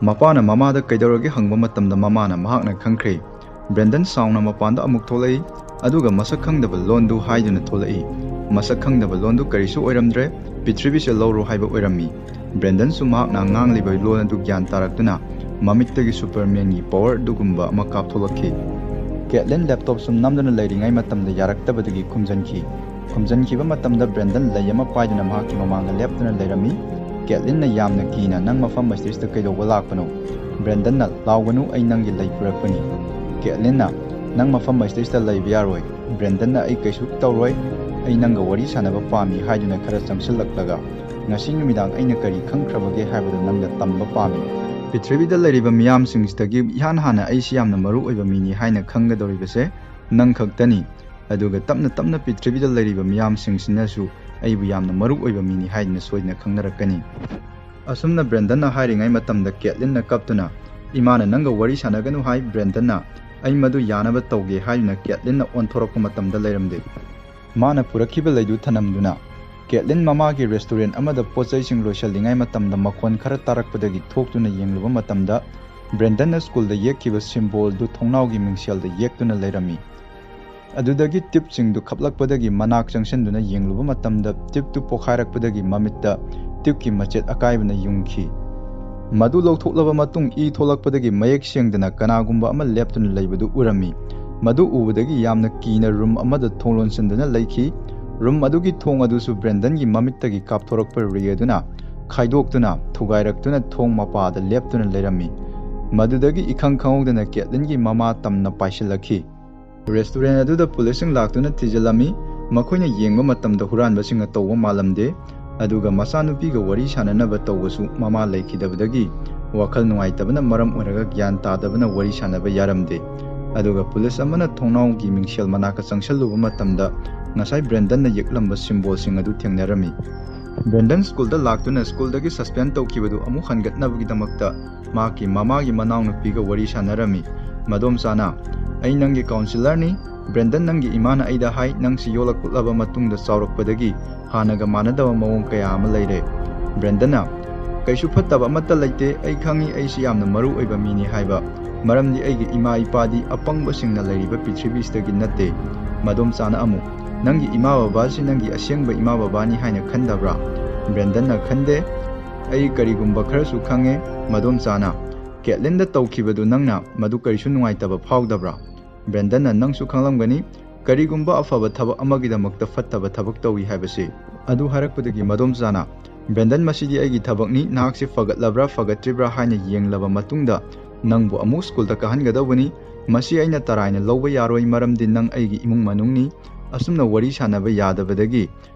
ꯃꯄꯥꯅ ꯃꯃꯥꯗ ꯀꯩꯗꯧꯔꯒꯦ ꯍꯪꯕ ꯃꯇꯝꯗ ꯃꯃꯥꯅ ꯃꯍꯥꯛꯅ ꯈꯪꯈ꯭ꯔꯦ꯫ ꯕ꯭ꯔꯦꯟꯗꯟ ꯁꯥꯎꯅ ꯃꯄꯥꯟꯗ ꯑꯃꯨꯛ ꯊꯣꯛꯂꯛꯏ, ꯑꯗꯨꯒ ꯃꯁꯛ ꯈꯪꯗꯕ ꯂꯣꯟꯗꯨ ꯍꯥꯏꯗꯨꯅ ꯊꯣꯛꯂꯛꯏ꯫ ꯃꯁꯛ ꯈꯪꯗꯕ ꯂꯣꯟꯗꯨ ꯀꯔꯤꯁꯨ ꯑꯣꯏꯔꯝꯗ꯭ꯔꯦ, "ꯄ꯭ꯔꯤꯊꯤꯕꯤꯁꯦ ꯂꯧꯔꯣ" ꯍꯥꯏꯕ ꯑꯣꯏꯔꯝꯃꯤ꯫ ꯕ꯭ꯔꯦꯟꯗꯟꯁꯨ ꯃꯍꯥꯛꯅ ꯉꯥꯡꯂꯤꯕ ꯂꯣꯟ ꯑꯗꯨ ꯒ꯭ꯌꯥꯟ ꯇꯥꯔꯛꯇꯨꯅ ꯃꯃꯤꯠꯇꯒꯤ ꯁꯨꯄꯔꯃꯦꯟꯒꯤ ꯄꯋꯔ ꯑꯗꯨꯒꯨꯝꯕ ꯑꯃ ꯀꯥꯞꯊꯣꯛꯂꯛꯈꯤ꯫ ꯀꯦꯠꯂꯤꯟ ꯂꯦꯞꯇꯣꯞ ꯁꯨꯝ ꯅꯝꯗꯨꯅ ꯂꯩꯔꯤꯉꯩ ꯃꯇꯝꯗ ꯌꯥꯔꯛꯇꯕꯗꯒꯤ ꯈꯨꯝꯖꯤꯟꯈꯤ꯫ ꯈꯨꯝꯖꯤꯟꯈꯤꯕ ꯃꯇꯝꯗ ꯕ꯭ꯔꯦꯟꯗꯟ ꯂꯩ ꯑꯃ ꯄꯥꯏꯗꯨꯅ ꯃꯍꯥꯛꯀꯤ ꯃꯃꯥꯡꯗ ꯂꯦꯞꯇꯨꯅ ꯂꯩꯔꯝꯃꯤ꯫ ꯀꯦꯠꯂꯤꯟꯅ ꯌꯥꯝꯅ ꯀꯤꯅ, "ꯅꯪ ꯃꯐꯝ ꯑꯁꯤꯗꯩꯁꯤꯗ ꯀꯩꯗꯧꯕ ꯂꯥꯛꯄꯅꯣ?" ꯕ꯭ꯔꯦꯟꯗꯟꯅ, "ꯂꯥꯎꯒꯅꯨ, ꯑꯩ ꯅꯪꯒꯤ ꯂꯩ ꯄꯨꯔꯛꯄꯅꯤ꯫" ꯀꯦꯠꯂꯤꯟꯅ, "ꯅꯪ ꯃꯐꯝ ꯑꯁꯤꯗꯩꯁꯤꯗ ꯂꯩꯕ ꯌꯥꯔꯣꯏ꯫" ꯕ꯭ꯔꯦꯟꯗꯟꯅ, "ꯑꯩ ꯀꯩꯁꯨ ꯇꯧꯔꯣꯏ, ꯑꯩ ꯅꯪꯒ ꯋꯥꯔꯤ ꯁꯥꯟꯅꯕ ꯄꯥꯝꯃꯤ" ꯍꯥꯏꯗꯨꯅ ꯈꯔ ꯆꯪꯁꯤꯜꯂꯛꯂꯒ, "ꯉꯁꯤ ꯅꯨꯃꯤꯗꯥꯡ ꯑꯩꯅ ꯀꯔꯤ ꯈꯪꯈ꯭ꯔꯕꯒꯦ ꯍꯥꯏꯕꯗꯨ ꯅꯪꯗ ꯇꯝꯕ ꯄꯥꯝꯃꯤ꯫ ꯄ꯭ꯔꯤꯊꯤꯕꯤꯗ ꯂꯩꯔꯤꯕ ꯃꯤꯌꯥꯝꯁꯤꯡꯁꯤꯗꯒꯤ ꯏꯍꯥꯟ ꯍꯥꯟꯅ ꯑꯩꯁꯤ ꯌꯥꯝꯅ ꯃꯔꯨ ꯑꯣꯏꯕ ꯃꯤꯅꯤ ꯍꯥꯏꯅ ꯈꯪꯒꯗꯧꯔꯤꯕꯁꯦ ꯅꯪ ꯈꯛꯇꯅꯤ꯫ ꯑꯗꯨꯒ ꯇꯞꯅ ꯇꯞꯅ ꯄ꯭ꯔꯤꯊꯤꯕꯤꯗ ꯂꯩꯔꯤꯕ ꯃꯤꯌꯥꯝꯁꯤꯡꯁꯤꯅꯁꯨ ꯑꯩꯕꯨ ꯌꯥꯝꯅ ꯃꯔꯨ ꯑꯣꯏꯕ ꯃꯤꯅꯤ ꯍꯥꯏꯗꯨꯅ ꯁꯣꯏꯗꯅ ꯈꯪꯅꯔꯛꯀꯅꯤ꯫" ꯑꯁꯨꯝꯅ ꯕ꯭ꯔꯦꯟꯗꯟꯅ ꯍꯥꯏꯔꯤꯉꯩ ꯃꯇꯝꯗ ꯀꯦꯠꯂꯤꯟꯅ ꯀꯞꯇꯨꯅ, "ꯏꯃꯥꯅ ꯅꯪꯒ ꯋꯥꯔꯤ ꯁꯥꯟꯅꯒꯅꯨ ꯍꯥꯏ, ꯕ꯭ꯔꯦꯟꯗꯟꯅ꯫ ꯑꯩ ꯃꯗꯨ ꯌꯥꯅꯕ ꯇꯧꯒꯦ" ꯍꯥꯏꯗꯨꯅ ꯀꯦꯠꯂꯤꯟꯅ ꯑꯣꯟꯊꯣꯔꯛꯄ ꯃꯇꯝꯗ ꯂꯩꯔꯝꯗꯦ꯫ ꯃꯥꯅ ꯄꯨꯔꯛꯈꯤꯕ ꯂꯩꯗꯨ ꯊꯅꯝꯗꯨꯅ, ꯀꯦꯠꯂꯤꯟ ꯃꯃꯥꯒꯤ ꯔꯦꯁꯇꯨꯔꯦꯟ ꯑꯃꯗ ꯄꯣꯠꯆꯩꯁꯤꯡ ꯂꯣꯏꯁꯤꯜꯂꯤꯉꯩ ꯃꯇꯝꯗ ꯃꯈꯣꯟ ꯈꯔ ꯇꯥꯔꯛꯄꯗꯒꯤ ꯊꯣꯛꯇꯨꯅ ꯌꯦꯡꯂꯨꯕ ꯃꯇꯝꯗ, ꯕ꯭ꯔꯦꯟꯗꯟꯅ ꯁ꯭ꯀꯨꯜꯗ ꯌꯦꯛꯈꯤꯕ ꯁꯤꯝꯕꯣꯜꯗꯨ ꯊꯣꯡꯅꯥꯎꯒꯤ ꯃꯤꯡꯁꯦꯜꯗ ꯌꯦꯛꯇꯨꯅ ꯂꯩꯔꯝꯃꯤ꯫ ꯑꯗꯨꯗꯒꯤ ꯇ꯭ꯌꯨꯕꯁꯤꯡꯗꯨ ꯈꯞꯂꯛꯄꯗꯒꯤ ꯃꯅꯥꯛ ꯆꯪꯁꯤꯟꯗꯨꯅ ꯌꯦꯡꯂꯨꯕ ꯃꯇꯝꯗ, ꯇ꯭ꯌꯨꯕꯇꯨ ꯄꯣꯈꯥꯏꯔꯛꯄꯗꯒꯤ ꯃꯃꯤꯠꯇ ꯇ꯭ꯌꯨꯕꯀꯤ ꯃꯆꯦꯠ ꯑꯀꯥꯏꯕꯅ ꯌꯨꯡꯈꯤ꯫ ꯃꯗꯨ ꯂꯧꯊꯣꯛꯂꯕ ꯃꯇꯨꯡ, ꯏ ꯊꯣꯛꯂꯛꯄꯗꯒꯤ ꯃꯌꯦꯛ ꯁꯦꯡꯗꯅ ꯀꯅꯥꯒꯨꯝꯕ ꯑꯃ ꯂꯦꯞꯇꯨꯅ ꯂꯩꯕꯗꯨ ꯎꯔꯝꯃꯤ꯫ ꯃꯗꯨ ꯎꯕꯗꯒꯤ ꯌꯥꯝꯅ ꯀꯤꯅ ꯔꯨꯝ ꯑꯃꯗ ꯊꯣꯡ ꯂꯣꯟꯁꯤꯟꯗꯨꯅ ꯂꯩꯈꯤ꯫ ꯔꯨꯝ ꯑꯗꯨꯒꯤ ꯊꯣꯡ ꯑꯗꯨꯁꯨ ꯕ꯭ꯔꯦꯟꯗꯟꯒꯤ ꯃꯃꯤꯠꯇꯒꯤ ꯀꯥꯞꯊꯣꯔꯛꯄ ꯔꯦ ꯑꯗꯨꯅ ꯈꯥꯏꯗꯣꯛꯇꯨꯅ, ꯊꯨꯒꯥꯏꯔꯛꯇꯨꯅ ꯊꯣꯡ ꯃꯄꯥꯗ ꯂꯦꯞꯇꯨꯅ ꯂꯩꯔꯝꯃꯤ꯫ ꯃꯗꯨꯗꯒꯤ ꯏꯈꯪ ꯈꯪꯍꯧꯗꯅ ꯀꯦꯠꯂꯤꯟꯒꯤ ꯃꯃꯥ ꯇꯝꯅ ꯄꯥꯏꯁꯤꯜꯂꯛꯈꯤ꯫ ꯔꯦꯁꯇꯨꯔꯦꯟ ꯑꯗꯨꯗ ꯄꯨꯂꯤꯁꯁꯤꯡ ꯂꯥꯛꯇꯨꯅ ꯊꯤꯖꯤꯜꯂꯝꯃꯤ꯫ ꯃꯈꯣꯏꯅ ꯌꯦꯡꯕ ꯃꯇꯝꯗ ꯍꯨꯔꯥꯟꯕꯁꯤꯡꯅ ꯇꯧꯕ ꯃꯥꯜꯂꯝꯗꯦ꯫ ꯑꯗꯨꯒ ꯃꯆꯥꯅꯨꯄꯤꯒ ꯋꯥꯔꯤ ꯁꯥꯟꯅꯅꯕ ꯇꯧꯕꯁꯨ ꯃꯃꯥ ꯂꯩꯈꯤꯗꯕꯗꯒꯤ ꯋꯥꯈꯜ ꯅꯨꯡꯉꯥꯏꯇꯕꯅ ꯃꯔꯝ ꯑꯣꯏꯔꯒ ꯒ꯭ꯌꯥꯟ ꯇꯥꯗꯕꯅ ꯋꯥꯔꯤ ꯁꯥꯟꯅꯕ ꯌꯥꯔꯝꯗꯦ꯫ ꯑꯗꯨꯒ ꯄꯨꯂꯤꯁ ꯑꯃꯅ ꯊꯣꯡꯅꯥꯎꯒꯤ ꯃꯤꯡꯁꯦꯜ ꯃꯅꯥꯛꯇ ꯆꯪꯁꯤꯜꯂꯨꯕ ꯃꯇꯝꯗ ꯉꯁꯥꯏ ꯕ꯭ꯔꯦꯟꯗꯟꯅ ꯌꯦꯛꯂꯝꯕ ꯁꯤꯝꯕꯣꯜꯁꯤꯡ ꯑꯗꯨ ꯊꯦꯡꯅꯔꯝꯃꯤ꯫ ꯕ꯭ꯔꯦꯟꯗꯟ ꯁ꯭ꯀꯨꯜꯗ ꯂꯥꯛꯇꯨꯅ ꯁ꯭ꯀꯨꯜꯗꯒꯤ ꯁꯁꯄꯦꯟ ꯇꯧꯈꯤꯕꯗꯨ ꯑꯃꯨꯛ ꯍꯟꯒꯠꯅꯕꯒꯤꯗꯃꯛꯇ ꯃꯍꯥꯛꯀꯤ ꯃꯃꯥꯒꯤ ꯃꯅꯥꯎꯅꯨꯄꯤꯒ ꯋꯥꯔꯤ ꯁꯥꯟꯅꯔꯝꯃꯤ꯫ "ꯃꯗꯣꯝꯆꯥꯅ, ꯑꯩ ꯅꯪꯒꯤ ꯀꯥꯎꯟꯁꯤꯂꯔꯅꯤ꯫ ꯕ꯭ꯔꯦꯟꯗꯟ, ꯅꯪꯒꯤ ꯏꯃꯥꯅ ꯑꯩꯗ ꯍꯥꯏ, ꯅꯪꯁꯤ ꯌꯣꯜꯂꯛꯂꯕ ꯃꯇꯨꯡꯗ ꯆꯥꯎꯔꯛꯄꯗꯒꯤ ꯍꯥꯟꯅꯒ ꯃꯥꯟꯅꯗꯕ ꯃꯑꯣꯡ ꯀꯌꯥ ꯑꯃ ꯂꯩꯔꯦ꯫" ꯕ꯭ꯔꯦꯟꯗꯟꯅ, "ꯀꯩꯁꯨ ꯐꯠꯇꯕ ꯑꯃꯠꯇ ꯂꯩꯇꯦ꯫ ꯑꯩ ꯈꯪꯏ, ꯑꯩꯁꯤ ꯌꯥꯝꯅ ꯃꯔꯨ ꯑꯣꯏꯕ ꯃꯤꯅꯤ ꯍꯥꯏꯕ, ꯃꯔꯝꯗꯤ ꯑꯩꯒꯤ ꯏꯃꯥ ꯏꯄꯥꯗꯤ ꯑꯄꯪꯕꯁꯤꯡꯅ ꯂꯩꯔꯤꯕ ꯄ꯭ꯔꯤꯊꯤꯕꯤꯁꯤꯗꯒꯤ ꯅꯠꯇꯦ꯫" ꯃꯗꯣꯝꯆꯥꯅ ꯑꯃꯨꯛ, "ꯅꯪꯒꯤ ꯏꯃꯥ ꯕꯕꯥꯁꯤ ꯅꯪꯒꯤ ꯑꯁꯦꯡꯕ ꯏꯃꯥ ꯕꯕꯥꯅꯤ ꯍꯥꯏꯅ ꯈꯟꯗꯕ꯭ꯔꯥ?" ꯕ꯭ꯔꯦꯟꯗꯟꯅ, "ꯈꯟꯗꯦ꯫ ꯑꯩ ꯀꯔꯤꯒꯨꯝꯕ ꯈꯔꯁꯨ ꯈꯪꯉꯦ꯫" ꯃꯗꯣꯝꯆꯥꯅ, "ꯀꯦꯠꯂꯤꯟꯗ ꯇꯧꯈꯤꯕꯗꯨ ꯅꯪꯅ ꯃꯗꯨ ꯀꯔꯤꯁꯨ ꯅꯨꯡꯉꯥꯏꯇꯕ ꯐꯥꯎꯗꯕ꯭ꯔꯥ?" ꯕ꯭ꯔꯦꯟꯗꯟꯅ, "ꯅꯪꯁꯨ ꯈꯪꯂꯝꯒꯅꯤ, ꯀꯔꯤꯒꯨꯝꯕ ꯑꯐꯕ ꯊꯕꯛ ꯑꯃꯒꯤꯗꯃꯛꯇ ꯐꯠꯇꯕ ꯊꯕꯛ ꯇꯧꯏ ꯍꯥꯏꯕꯁꯤ꯫" ꯑꯗꯨ ꯍꯥꯏꯔꯛꯄꯗꯒꯤ ꯃꯗꯣꯝꯆꯥꯅ, "ꯕ꯭ꯔꯦꯟꯗꯟ, ꯃꯁꯤꯗꯤ ꯑꯩꯒꯤ ꯊꯕꯛꯅꯤ, ꯅꯍꯥꯛꯁꯤ ꯐꯒꯠꯂꯕ꯭ꯔꯥ ꯐꯒꯠꯇ꯭ꯔꯤꯕ꯭ꯔꯥ ꯍꯥꯏꯅ ꯌꯦꯡꯂꯕ ꯃꯇꯨꯡꯗ ꯅꯪꯕꯨ ꯑꯃꯨꯛ ꯁ꯭ꯀꯨꯜꯗ ꯀꯥꯍꯟꯒꯗꯧꯕꯅꯤ꯫ ꯃꯁꯤ ꯑꯩꯅ ꯇꯔꯥꯏꯅ ꯂꯧꯕ ꯌꯥꯔꯣꯏ, ꯃꯔꯝꯗꯤ ꯅꯪ ꯑꯩꯒꯤ ꯏꯃꯨꯡ ꯃꯅꯨꯡꯅꯤ꯫" ꯑꯁꯨꯝꯅ ꯋꯥꯔꯤ ꯁꯥꯟꯅꯕ ꯌꯥꯗꯕꯗꯒꯤ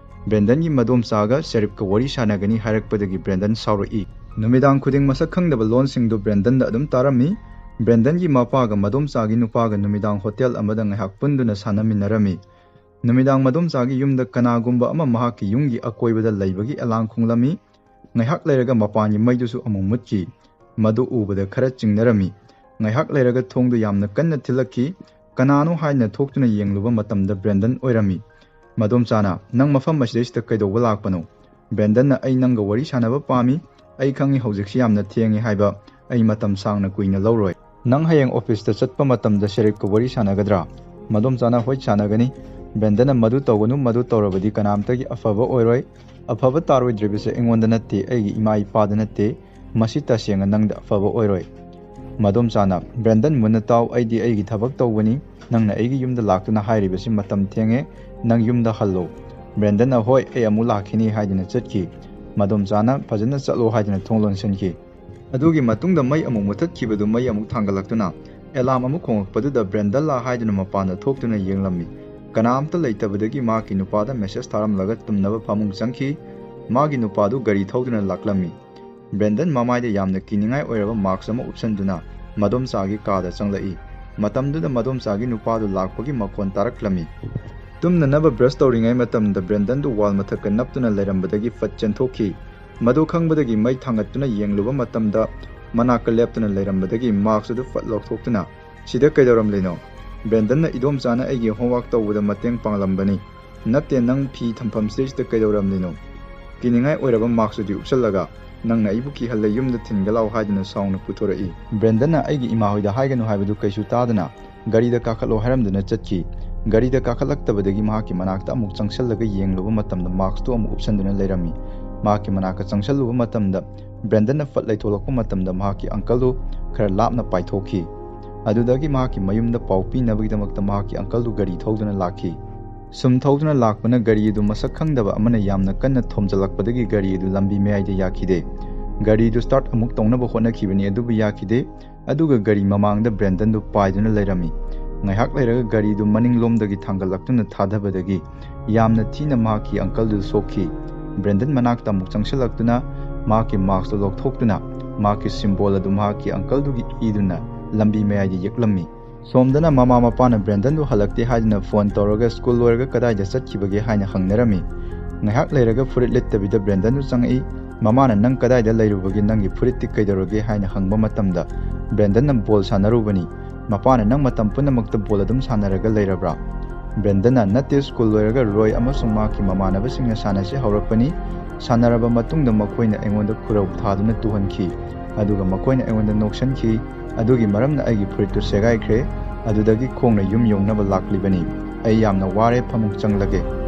ꯕ꯭ꯔꯦꯟꯗꯟꯒꯤ ꯃꯗꯣꯝꯆꯥꯒ ꯁꯦꯔꯤꯞꯀ ꯋꯥꯔꯤ ꯁꯥꯟꯅꯒꯅꯤ ꯍꯥꯏꯔꯛꯄꯗꯒꯤ ꯕ꯭ꯔꯦꯟꯗꯟ ꯁꯥꯎꯔꯛꯏ꯫ ꯅꯨꯃꯤꯗꯥꯡ ꯈꯨꯗꯤꯡ ꯃꯁꯛ ꯈꯪꯗꯕ ꯂꯣꯟꯁꯤꯡꯗꯨ ꯕ꯭ꯔꯦꯟꯗꯟꯗ ꯑꯗꯨꯝ ꯇꯥꯔꯝꯃꯤ꯫ ꯕ꯭ꯔꯦꯟꯗꯟꯒꯤ ꯃꯄꯥꯒ ꯃꯗꯣꯝꯆꯥꯒꯤ ꯅꯨꯄꯥꯒ ꯅꯨꯃꯤꯗꯥꯡ ꯍꯣꯇꯦꯜ ꯑꯃꯗ ꯉꯥꯏꯍꯥꯛ ꯄꯨꯟꯗꯨꯅ ꯁꯥꯟꯅꯃꯤꯟꯅꯔꯝꯃꯤ꯫ ꯅꯨꯃꯤꯗꯥꯡ ꯃꯗꯣꯝꯆꯥꯒꯤ ꯌꯨꯝꯗ ꯀꯅꯥꯒꯨꯝꯕ ꯑꯃ ꯃꯍꯥꯛꯀꯤ ꯌꯨꯝꯒꯤ ꯑꯀꯣꯏꯕꯗ ꯂꯩꯕꯒꯤ ꯑꯦꯂꯥꯡ ꯈꯣꯡꯂꯝꯃꯤ꯫ ꯉꯥꯏꯍꯥꯛ ꯂꯩꯔꯒ ꯃꯄꯥꯟꯒꯤ ꯃꯩꯗꯨꯁꯨ ꯑꯃꯨꯛ ꯃꯨꯠꯈꯤ꯫ ꯃꯗꯨ ꯎꯕꯗ ꯈꯔ ꯆꯤꯡꯅꯔꯝꯃꯤ꯫ ꯉꯥꯏꯍꯥꯛ ꯂꯩꯔꯒ ꯊꯣꯡꯗꯨ ꯌꯥꯝꯅ ꯀꯟꯅ ꯊꯤꯜꯂꯛꯈꯤ꯫ ꯀꯅꯥꯅꯣ ꯍꯥꯏꯅ ꯊꯣꯛꯇꯨꯅ ꯌꯦꯡꯂꯨꯕ ꯃꯇꯝꯗ ꯕ꯭ꯔꯦꯟꯗꯟ ꯑꯣꯏꯔꯝꯃꯤ꯫ ꯃꯗꯣꯝꯆꯥꯅ, "ꯅꯪ ꯃꯐꯝ ꯑꯁꯤꯗꯩꯁꯤꯗ ꯀꯩꯗꯧꯕ ꯂꯥꯛꯄꯅꯣ?" ꯕ꯭ꯔꯦꯟꯗꯟꯅ, "ꯑꯩ ꯅꯪꯒ ꯋꯥꯔꯤ ꯁꯥꯟꯅꯕ ꯄꯥꯝꯃꯤ꯫ ꯑꯩ ꯈꯪꯉꯤ ꯍꯧꯖꯤꯛꯁꯤ ꯌꯥꯝꯅ ꯊꯦꯡꯉꯦ ꯍꯥꯏꯕ꯫ ꯑꯩ ꯃꯇꯝ ꯁꯥꯡꯅ ꯀꯨꯏꯅ ꯂꯧꯔꯣꯏ꯫ ꯅꯪ ꯍꯌꯦꯡ ꯑꯣꯐꯤꯁꯇ ꯆꯠꯄ ꯃꯇꯝꯗ ꯁꯦꯔꯤꯞꯀ ꯋꯥꯔꯤ ꯁꯥꯟꯅꯒꯗ꯭ꯔꯥ?" ꯃꯗꯣꯝꯆꯥꯅ, "ꯍꯣꯏ, ꯁꯥꯟꯅꯒꯅꯤ꯫" ꯕ꯭ꯔꯦꯟꯗꯟꯅ, "ꯃꯗꯨ ꯇꯧꯒꯅꯨ, ꯃꯗꯨ ꯇꯧꯔꯕꯗꯤ ꯀꯅꯥꯝꯇꯒꯤ ꯑꯐꯕ ꯑꯣꯏꯔꯣꯏ꯫ ꯑꯐꯕ ꯇꯥꯔꯣꯏꯗ꯭ꯔꯤꯕꯁꯦ ꯑꯩꯉꯣꯟꯗ ꯅꯠꯇꯦ, ꯑꯩꯒꯤ ꯏꯃꯥ ꯏꯄꯥꯗ ꯅꯠꯇꯦ꯫ ꯃꯁꯤ ꯇꯁꯦꯡꯅ ꯅꯪꯗ ꯑꯐꯕ ꯑꯣꯏꯔꯣꯏ꯫" ꯃꯗꯣꯝꯆꯥꯅ, "ꯕ꯭ꯔꯦꯟꯗꯟ, ꯃꯨꯟꯅ ꯇꯥꯎ, ꯑꯩꯗꯤ ꯑꯩꯒꯤ ꯊꯕꯛ ꯇꯧꯕꯅꯤ꯫ ꯅꯪꯅ ꯑꯩꯒꯤ ꯌꯨꯝꯗ ꯂꯥꯛꯇꯨꯅ ꯍꯥꯏꯔꯤꯕꯁꯤ ꯃꯇꯝ ꯊꯦꯡꯉꯦ, ꯅꯪ ꯌꯨꯝꯗ ꯍꯜꯂꯣ꯫" ꯕ꯭ꯔꯦꯟꯗꯟꯅ, "ꯍꯣꯏ, ꯑꯩ ꯑꯃꯨꯛ ꯂꯥꯛꯈꯤꯅꯤ" ꯍꯥꯏꯗꯨꯅ ꯆꯠꯈꯤ꯫ ꯃꯗꯣꯝꯆꯥꯅ, "ꯐꯖꯅ ꯆꯠꯂꯣ" ꯍꯥꯏꯗꯨꯅ ꯊꯣꯡ ꯂꯣꯟꯁꯤꯟꯈꯤ꯫ ꯑꯗꯨꯒꯤ ꯃꯇꯨꯡꯗ ꯃꯩ ꯑꯃꯨꯛ ꯃꯨꯊꯠꯈꯤꯕꯗꯨ ꯃꯩ ꯑꯃꯨꯛ ꯊꯥꯡꯒꯠꯂꯛꯇꯨꯅ ꯑꯦꯂꯥꯝ ꯑꯃꯨꯛ ꯈꯣꯡꯂꯛꯄꯗꯨꯗ ꯕ꯭ꯔꯦꯟꯗꯟꯂꯥ ꯍꯥꯏꯗꯨꯅ ꯃꯄꯥꯟꯗ ꯊꯣꯛꯇꯨꯅ ꯌꯦꯡꯂꯝꯃꯤ꯫ ꯀꯅꯥꯝꯇ ꯂꯩꯇꯕꯗꯒꯤ ꯃꯍꯥꯛꯀꯤ ꯅꯨꯄꯥꯗ ꯃꯦꯁꯦꯖ ꯊꯥꯔꯝꯂꯒ ꯇꯨꯝꯅꯕ ꯐꯃꯨꯡ ꯆꯪꯈꯤ꯫ ꯃꯥꯒꯤ ꯅꯨꯄꯥꯗꯨ ꯒꯥꯔꯤ ꯊꯧꯗꯨꯅ ꯂꯥꯛꯂꯝꯃꯤ꯫ ꯕ꯭ꯔꯦꯟꯗꯟ ꯃꯃꯥꯏꯗ ꯌꯥꯝꯅ ꯀꯤꯅꯤꯡꯉꯥꯏ ꯑꯣꯏꯔꯕ ꯃꯥꯛꯁ ꯑꯃ ꯎꯞꯁꯟꯗꯨꯅ ꯃꯗꯣꯝꯆꯥꯒꯤ ꯀꯥꯗ ꯆꯪꯂꯛꯏ꯫ ꯃꯇꯝꯗꯨꯗ ꯃꯗꯣꯝꯆꯥꯒꯤ ꯅꯨꯄꯥꯗꯨ ꯂꯥꯛꯄꯒꯤ ꯃꯈꯣꯟ ꯇꯥꯔꯛꯂꯝꯃꯤ꯫ ꯇꯨꯝꯅꯅꯕ ꯕ꯭ꯔꯁ ꯇꯧꯔꯤꯉꯩ ꯃꯇꯝꯗ ꯕ꯭ꯔꯦꯟꯗꯟꯗꯨ ꯋꯥꯜ ꯃꯊꯛꯇ ꯅꯞꯇꯨꯅ ꯂꯩꯔꯝꯕꯗꯒꯤ ꯐꯠ ꯆꯦꯟꯊꯣꯛꯈꯤ꯫ ꯃꯗꯨ ꯈꯪꯕꯗꯒꯤ ꯃꯩ ꯊꯥꯡꯒꯠꯇꯨꯅ ꯌꯦꯡꯂꯨꯕ ꯃꯇꯝꯗ ꯃꯅꯥꯛꯇ ꯂꯦꯞꯇꯨꯅ ꯂꯩꯔꯝꯕꯗꯒꯤ ꯃꯥꯛꯁ ꯑꯗꯨ ꯐꯠ ꯂꯧꯊꯣꯛꯇꯨꯅ, "ꯁꯤꯗ ꯀꯩꯗꯧꯔꯝꯂꯤꯅꯣ?" ꯕ꯭ꯔꯦꯟꯗꯟꯅ, "ꯏꯗꯣꯝꯆꯥꯅ ꯑꯩꯒꯤ ꯍꯣꯝꯋꯥꯔꯛ ꯇꯧꯕꯗ ꯃꯇꯦꯡ ꯄꯥꯡꯂꯝꯕꯅꯤ꯫ ꯅꯠꯇꯦ, ꯅꯪ ꯐꯤ ꯊꯝꯐꯝꯁꯤꯗꯩꯁꯤꯗ ꯀꯩꯗꯧꯔꯝꯂꯤꯅꯣ?" ꯀꯤꯅꯤꯡꯉꯥꯏ ꯑꯣꯏꯔꯕ ꯃꯥꯛꯁ ꯑꯗꯨ ꯎꯞꯁꯜꯂꯒ, "ꯅꯪꯅ ꯑꯩꯕꯨ ꯀꯤꯍꯜꯂꯦ, ꯌꯨꯝꯗ ꯊꯤꯟꯒꯦ ꯂꯥꯛꯑꯣ" ꯍꯥꯏꯗꯨꯅ ꯁꯥꯎꯅ ꯄꯨꯊꯣꯔꯛꯏ꯫ ꯕ꯭ꯔꯦꯟꯗꯟꯅ ꯑꯩꯒꯤ ꯏꯃꯥ ꯍꯣꯏꯗ ꯍꯥꯏꯒꯅꯨ ꯍꯥꯏꯕꯗꯨ ꯀꯩꯁꯨ ꯇꯥꯗꯅ ꯒꯥꯔꯤꯗ ꯀꯥꯈꯠꯂꯣ ꯍꯥꯏꯔꯝꯗꯨꯅ ꯆꯠꯈꯤ꯫ ꯒꯥꯔꯤꯗ ꯀꯥꯈꯠꯂꯛꯇꯕꯗꯒꯤ ꯃꯍꯥꯛꯀꯤ ꯃꯅꯥꯛꯇ ꯑꯃꯨꯛ ꯆꯪꯁꯜꯂꯒ ꯌꯦꯡꯂꯨꯕ ꯃꯇꯝꯗ ꯃꯥꯛꯁꯇꯨ ꯑꯃꯨꯛ ꯎꯞꯁꯟꯗꯨꯅ ꯂꯩꯔꯝꯃꯤ꯫ ꯃꯍꯥꯛꯀꯤ ꯃꯅꯥꯛꯇ ꯆꯪꯁꯜꯂꯨꯕ ꯃꯇꯝꯗ ꯕ꯭ꯔꯦꯟꯗꯟꯅ ꯐꯠ ꯂꯩꯊꯣꯛꯂꯛꯄ ꯃꯇꯝꯗ ꯃꯍꯥꯛꯀꯤ ꯑꯪꯀꯜꯗꯨ ꯈꯔ ꯂꯥꯞꯅ ꯄꯥꯏꯊꯣꯛꯈꯤ꯫ ꯑꯗꯨꯗꯒꯤ ꯃꯍꯥꯛꯀꯤ ꯃꯌꯨꯝꯗ ꯄꯥꯎ ꯄꯤꯅꯕꯒꯤꯗꯃꯛꯇ ꯃꯍꯥꯛꯀꯤ ꯑꯪꯀꯜꯗꯨ ꯒꯥꯔꯤ ꯊꯧꯗꯨꯅ ꯂꯥꯛꯈꯤ꯫ ꯁꯨꯝ ꯊꯧꯗꯨꯅ ꯂꯥꯛꯄꯅ ꯒꯥꯔꯤ ꯑꯗꯨ ꯃꯁꯛ ꯈꯪꯗꯕ ꯑꯃꯅ ꯌꯥꯝꯅ ꯀꯟꯅ ꯊꯣꯝꯖꯤꯜꯂꯛꯄꯗꯒꯤ ꯒꯥꯔꯤ ꯑꯗꯨ ꯂꯝꯕꯤ ꯃꯌꯥꯏꯗ ꯌꯥꯈꯤꯗꯦ꯫ ꯒꯥꯔꯤꯗꯨ ꯁ꯭ꯇꯥꯔꯠ ꯑꯃꯨꯛ ꯇꯧꯅꯕ ꯍꯣꯠꯅꯈꯤꯕꯅꯤ, ꯑꯗꯨꯕꯨ ꯌꯥꯈꯤꯗꯦ꯫ ꯑꯗꯨꯒ ꯒꯥꯔꯤ ꯃꯃꯥꯡꯗ ꯕ꯭ꯔꯦꯟꯗꯟꯗꯨ ꯄꯥꯏꯗꯨꯅ ꯂꯩꯔꯝꯃꯤ꯫ ꯉꯥꯏꯍꯥꯛ ꯂꯩꯔꯒ ꯒꯥꯔꯤꯗꯨ ꯃꯅꯤꯡꯂꯣꯝꯗꯒꯤ ꯊꯥꯡꯒꯠꯂꯛꯇꯨꯅ ꯊꯥꯗꯕꯗꯒꯤ ꯌꯥꯝꯅ ꯊꯤꯅ ꯃꯍꯥꯛꯀꯤ ꯑꯪꯀꯜꯗꯨ ꯁꯣꯛꯈꯤ꯫ ꯕ꯭ꯔꯦꯟꯗꯟ ꯃꯅꯥꯛꯇ ꯑꯃꯨꯛ ꯆꯪꯁꯤꯜꯂꯛꯇꯨꯅ ꯃꯍꯥꯛꯀꯤ ꯃꯥꯛꯁꯇꯨ ꯂꯧꯊꯣꯛꯇꯨꯅ ꯃꯍꯥꯛꯀꯤ ꯁꯤꯝꯕꯣꯜ ꯑꯗꯨ ꯃꯍꯥꯛꯀꯤ ꯑꯪꯀꯜꯗꯨꯒꯤ ꯏꯗꯨꯅ ꯂꯝꯕꯤ ꯃꯌꯥꯏꯗ ꯌꯦꯛꯂꯝꯃꯤ꯫ ꯁꯣꯝꯗꯅ ꯃꯃꯥ ꯃꯄꯥꯅ ꯕ꯭ꯔꯦꯟꯗꯟꯗꯨ ꯍꯜꯂꯛꯇꯦ ꯍꯥꯏꯗꯨꯅ ꯐꯣꯟ ꯇꯧꯔꯒ ꯁ꯭ꯀꯨꯜ ꯂꯣꯏꯔꯒ ꯀꯗꯥꯏꯗ ꯆꯠꯈꯤꯕꯒꯦ ꯍꯥꯏꯅ ꯍꯪꯅꯔꯝꯃꯤ꯫ ꯉꯥꯏꯍꯥꯛ ꯂꯩꯔꯒ ꯐꯨꯔꯤꯠ ꯂꯤꯠꯇꯕꯤꯗ ꯕ꯭ꯔꯦꯟꯗꯟꯗꯨ ꯆꯪꯉꯛꯏ꯫ ꯃꯃꯥꯅ, "ꯅꯪ ꯀꯗꯥꯏꯗ ꯂꯩꯔꯨꯕꯒꯦ? ꯅꯪꯒꯤ ꯐꯨꯔꯤꯠꯇꯤ ꯀꯩꯗꯧꯔꯒꯦ?" ꯍꯥꯏꯅ ꯍꯪꯕ ꯃꯇꯝꯗ ꯕ꯭ꯔꯦꯟꯗꯟꯅ, "ꯕꯣꯜ ꯁꯥꯟꯅꯔꯨꯕꯅꯤ꯫" ꯃꯄꯥꯅ, "ꯅꯪ ꯃꯇꯝ ꯄꯨꯝꯅꯃꯛꯇ ꯕꯣꯜ ꯑꯗꯨꯝ ꯁꯥꯟꯅꯔꯒ ꯂꯩꯔꯕ꯭ꯔꯥ?" ꯕ꯭ꯔꯦꯟꯗꯟꯅ, "ꯅꯠꯇꯦ, ꯁ꯭ꯀꯨꯜ ꯂꯣꯏꯔꯒ ꯔꯣꯏ ꯑꯃꯁꯨꯡ ꯃꯍꯥꯛꯀꯤ ꯃꯃꯥꯟꯅꯕꯁꯤꯡꯅ ꯁꯥꯟꯅꯁꯤ ꯍꯧꯔꯛꯄꯅꯤ꯫ ꯁꯥꯟꯅꯔꯕ ꯃꯇꯨꯡꯗ ꯃꯈꯣꯏꯅ ꯑꯩꯉꯣꯟꯗ ꯈꯨꯔꯧ ꯊꯥꯗꯨꯅ ꯇꯨꯍꯟꯈꯤ, ꯑꯗꯨꯒ ꯃꯈꯣꯏꯅ ꯑꯩꯉꯣꯟꯗ ꯅꯣꯛꯁꯟꯈꯤ꯫ ꯑꯗꯨꯒꯤ ꯃꯔꯝꯅ ꯑꯩꯒꯤ ꯐꯨꯔꯤꯠꯇꯨ ꯁꯦꯒꯥꯏꯈ꯭ꯔꯦ꯫ ꯑꯗꯨꯗꯒꯤ ꯈꯣꯡꯅ ꯌꯨꯝ ꯌꯧꯅꯕ ꯂꯥꯛꯂꯤꯕꯅꯤ꯫ ꯑꯩ ꯌꯥꯝꯅ ꯋꯥꯔꯦ, ꯐꯃꯨꯡ ꯆꯪꯂꯒꯦ꯫"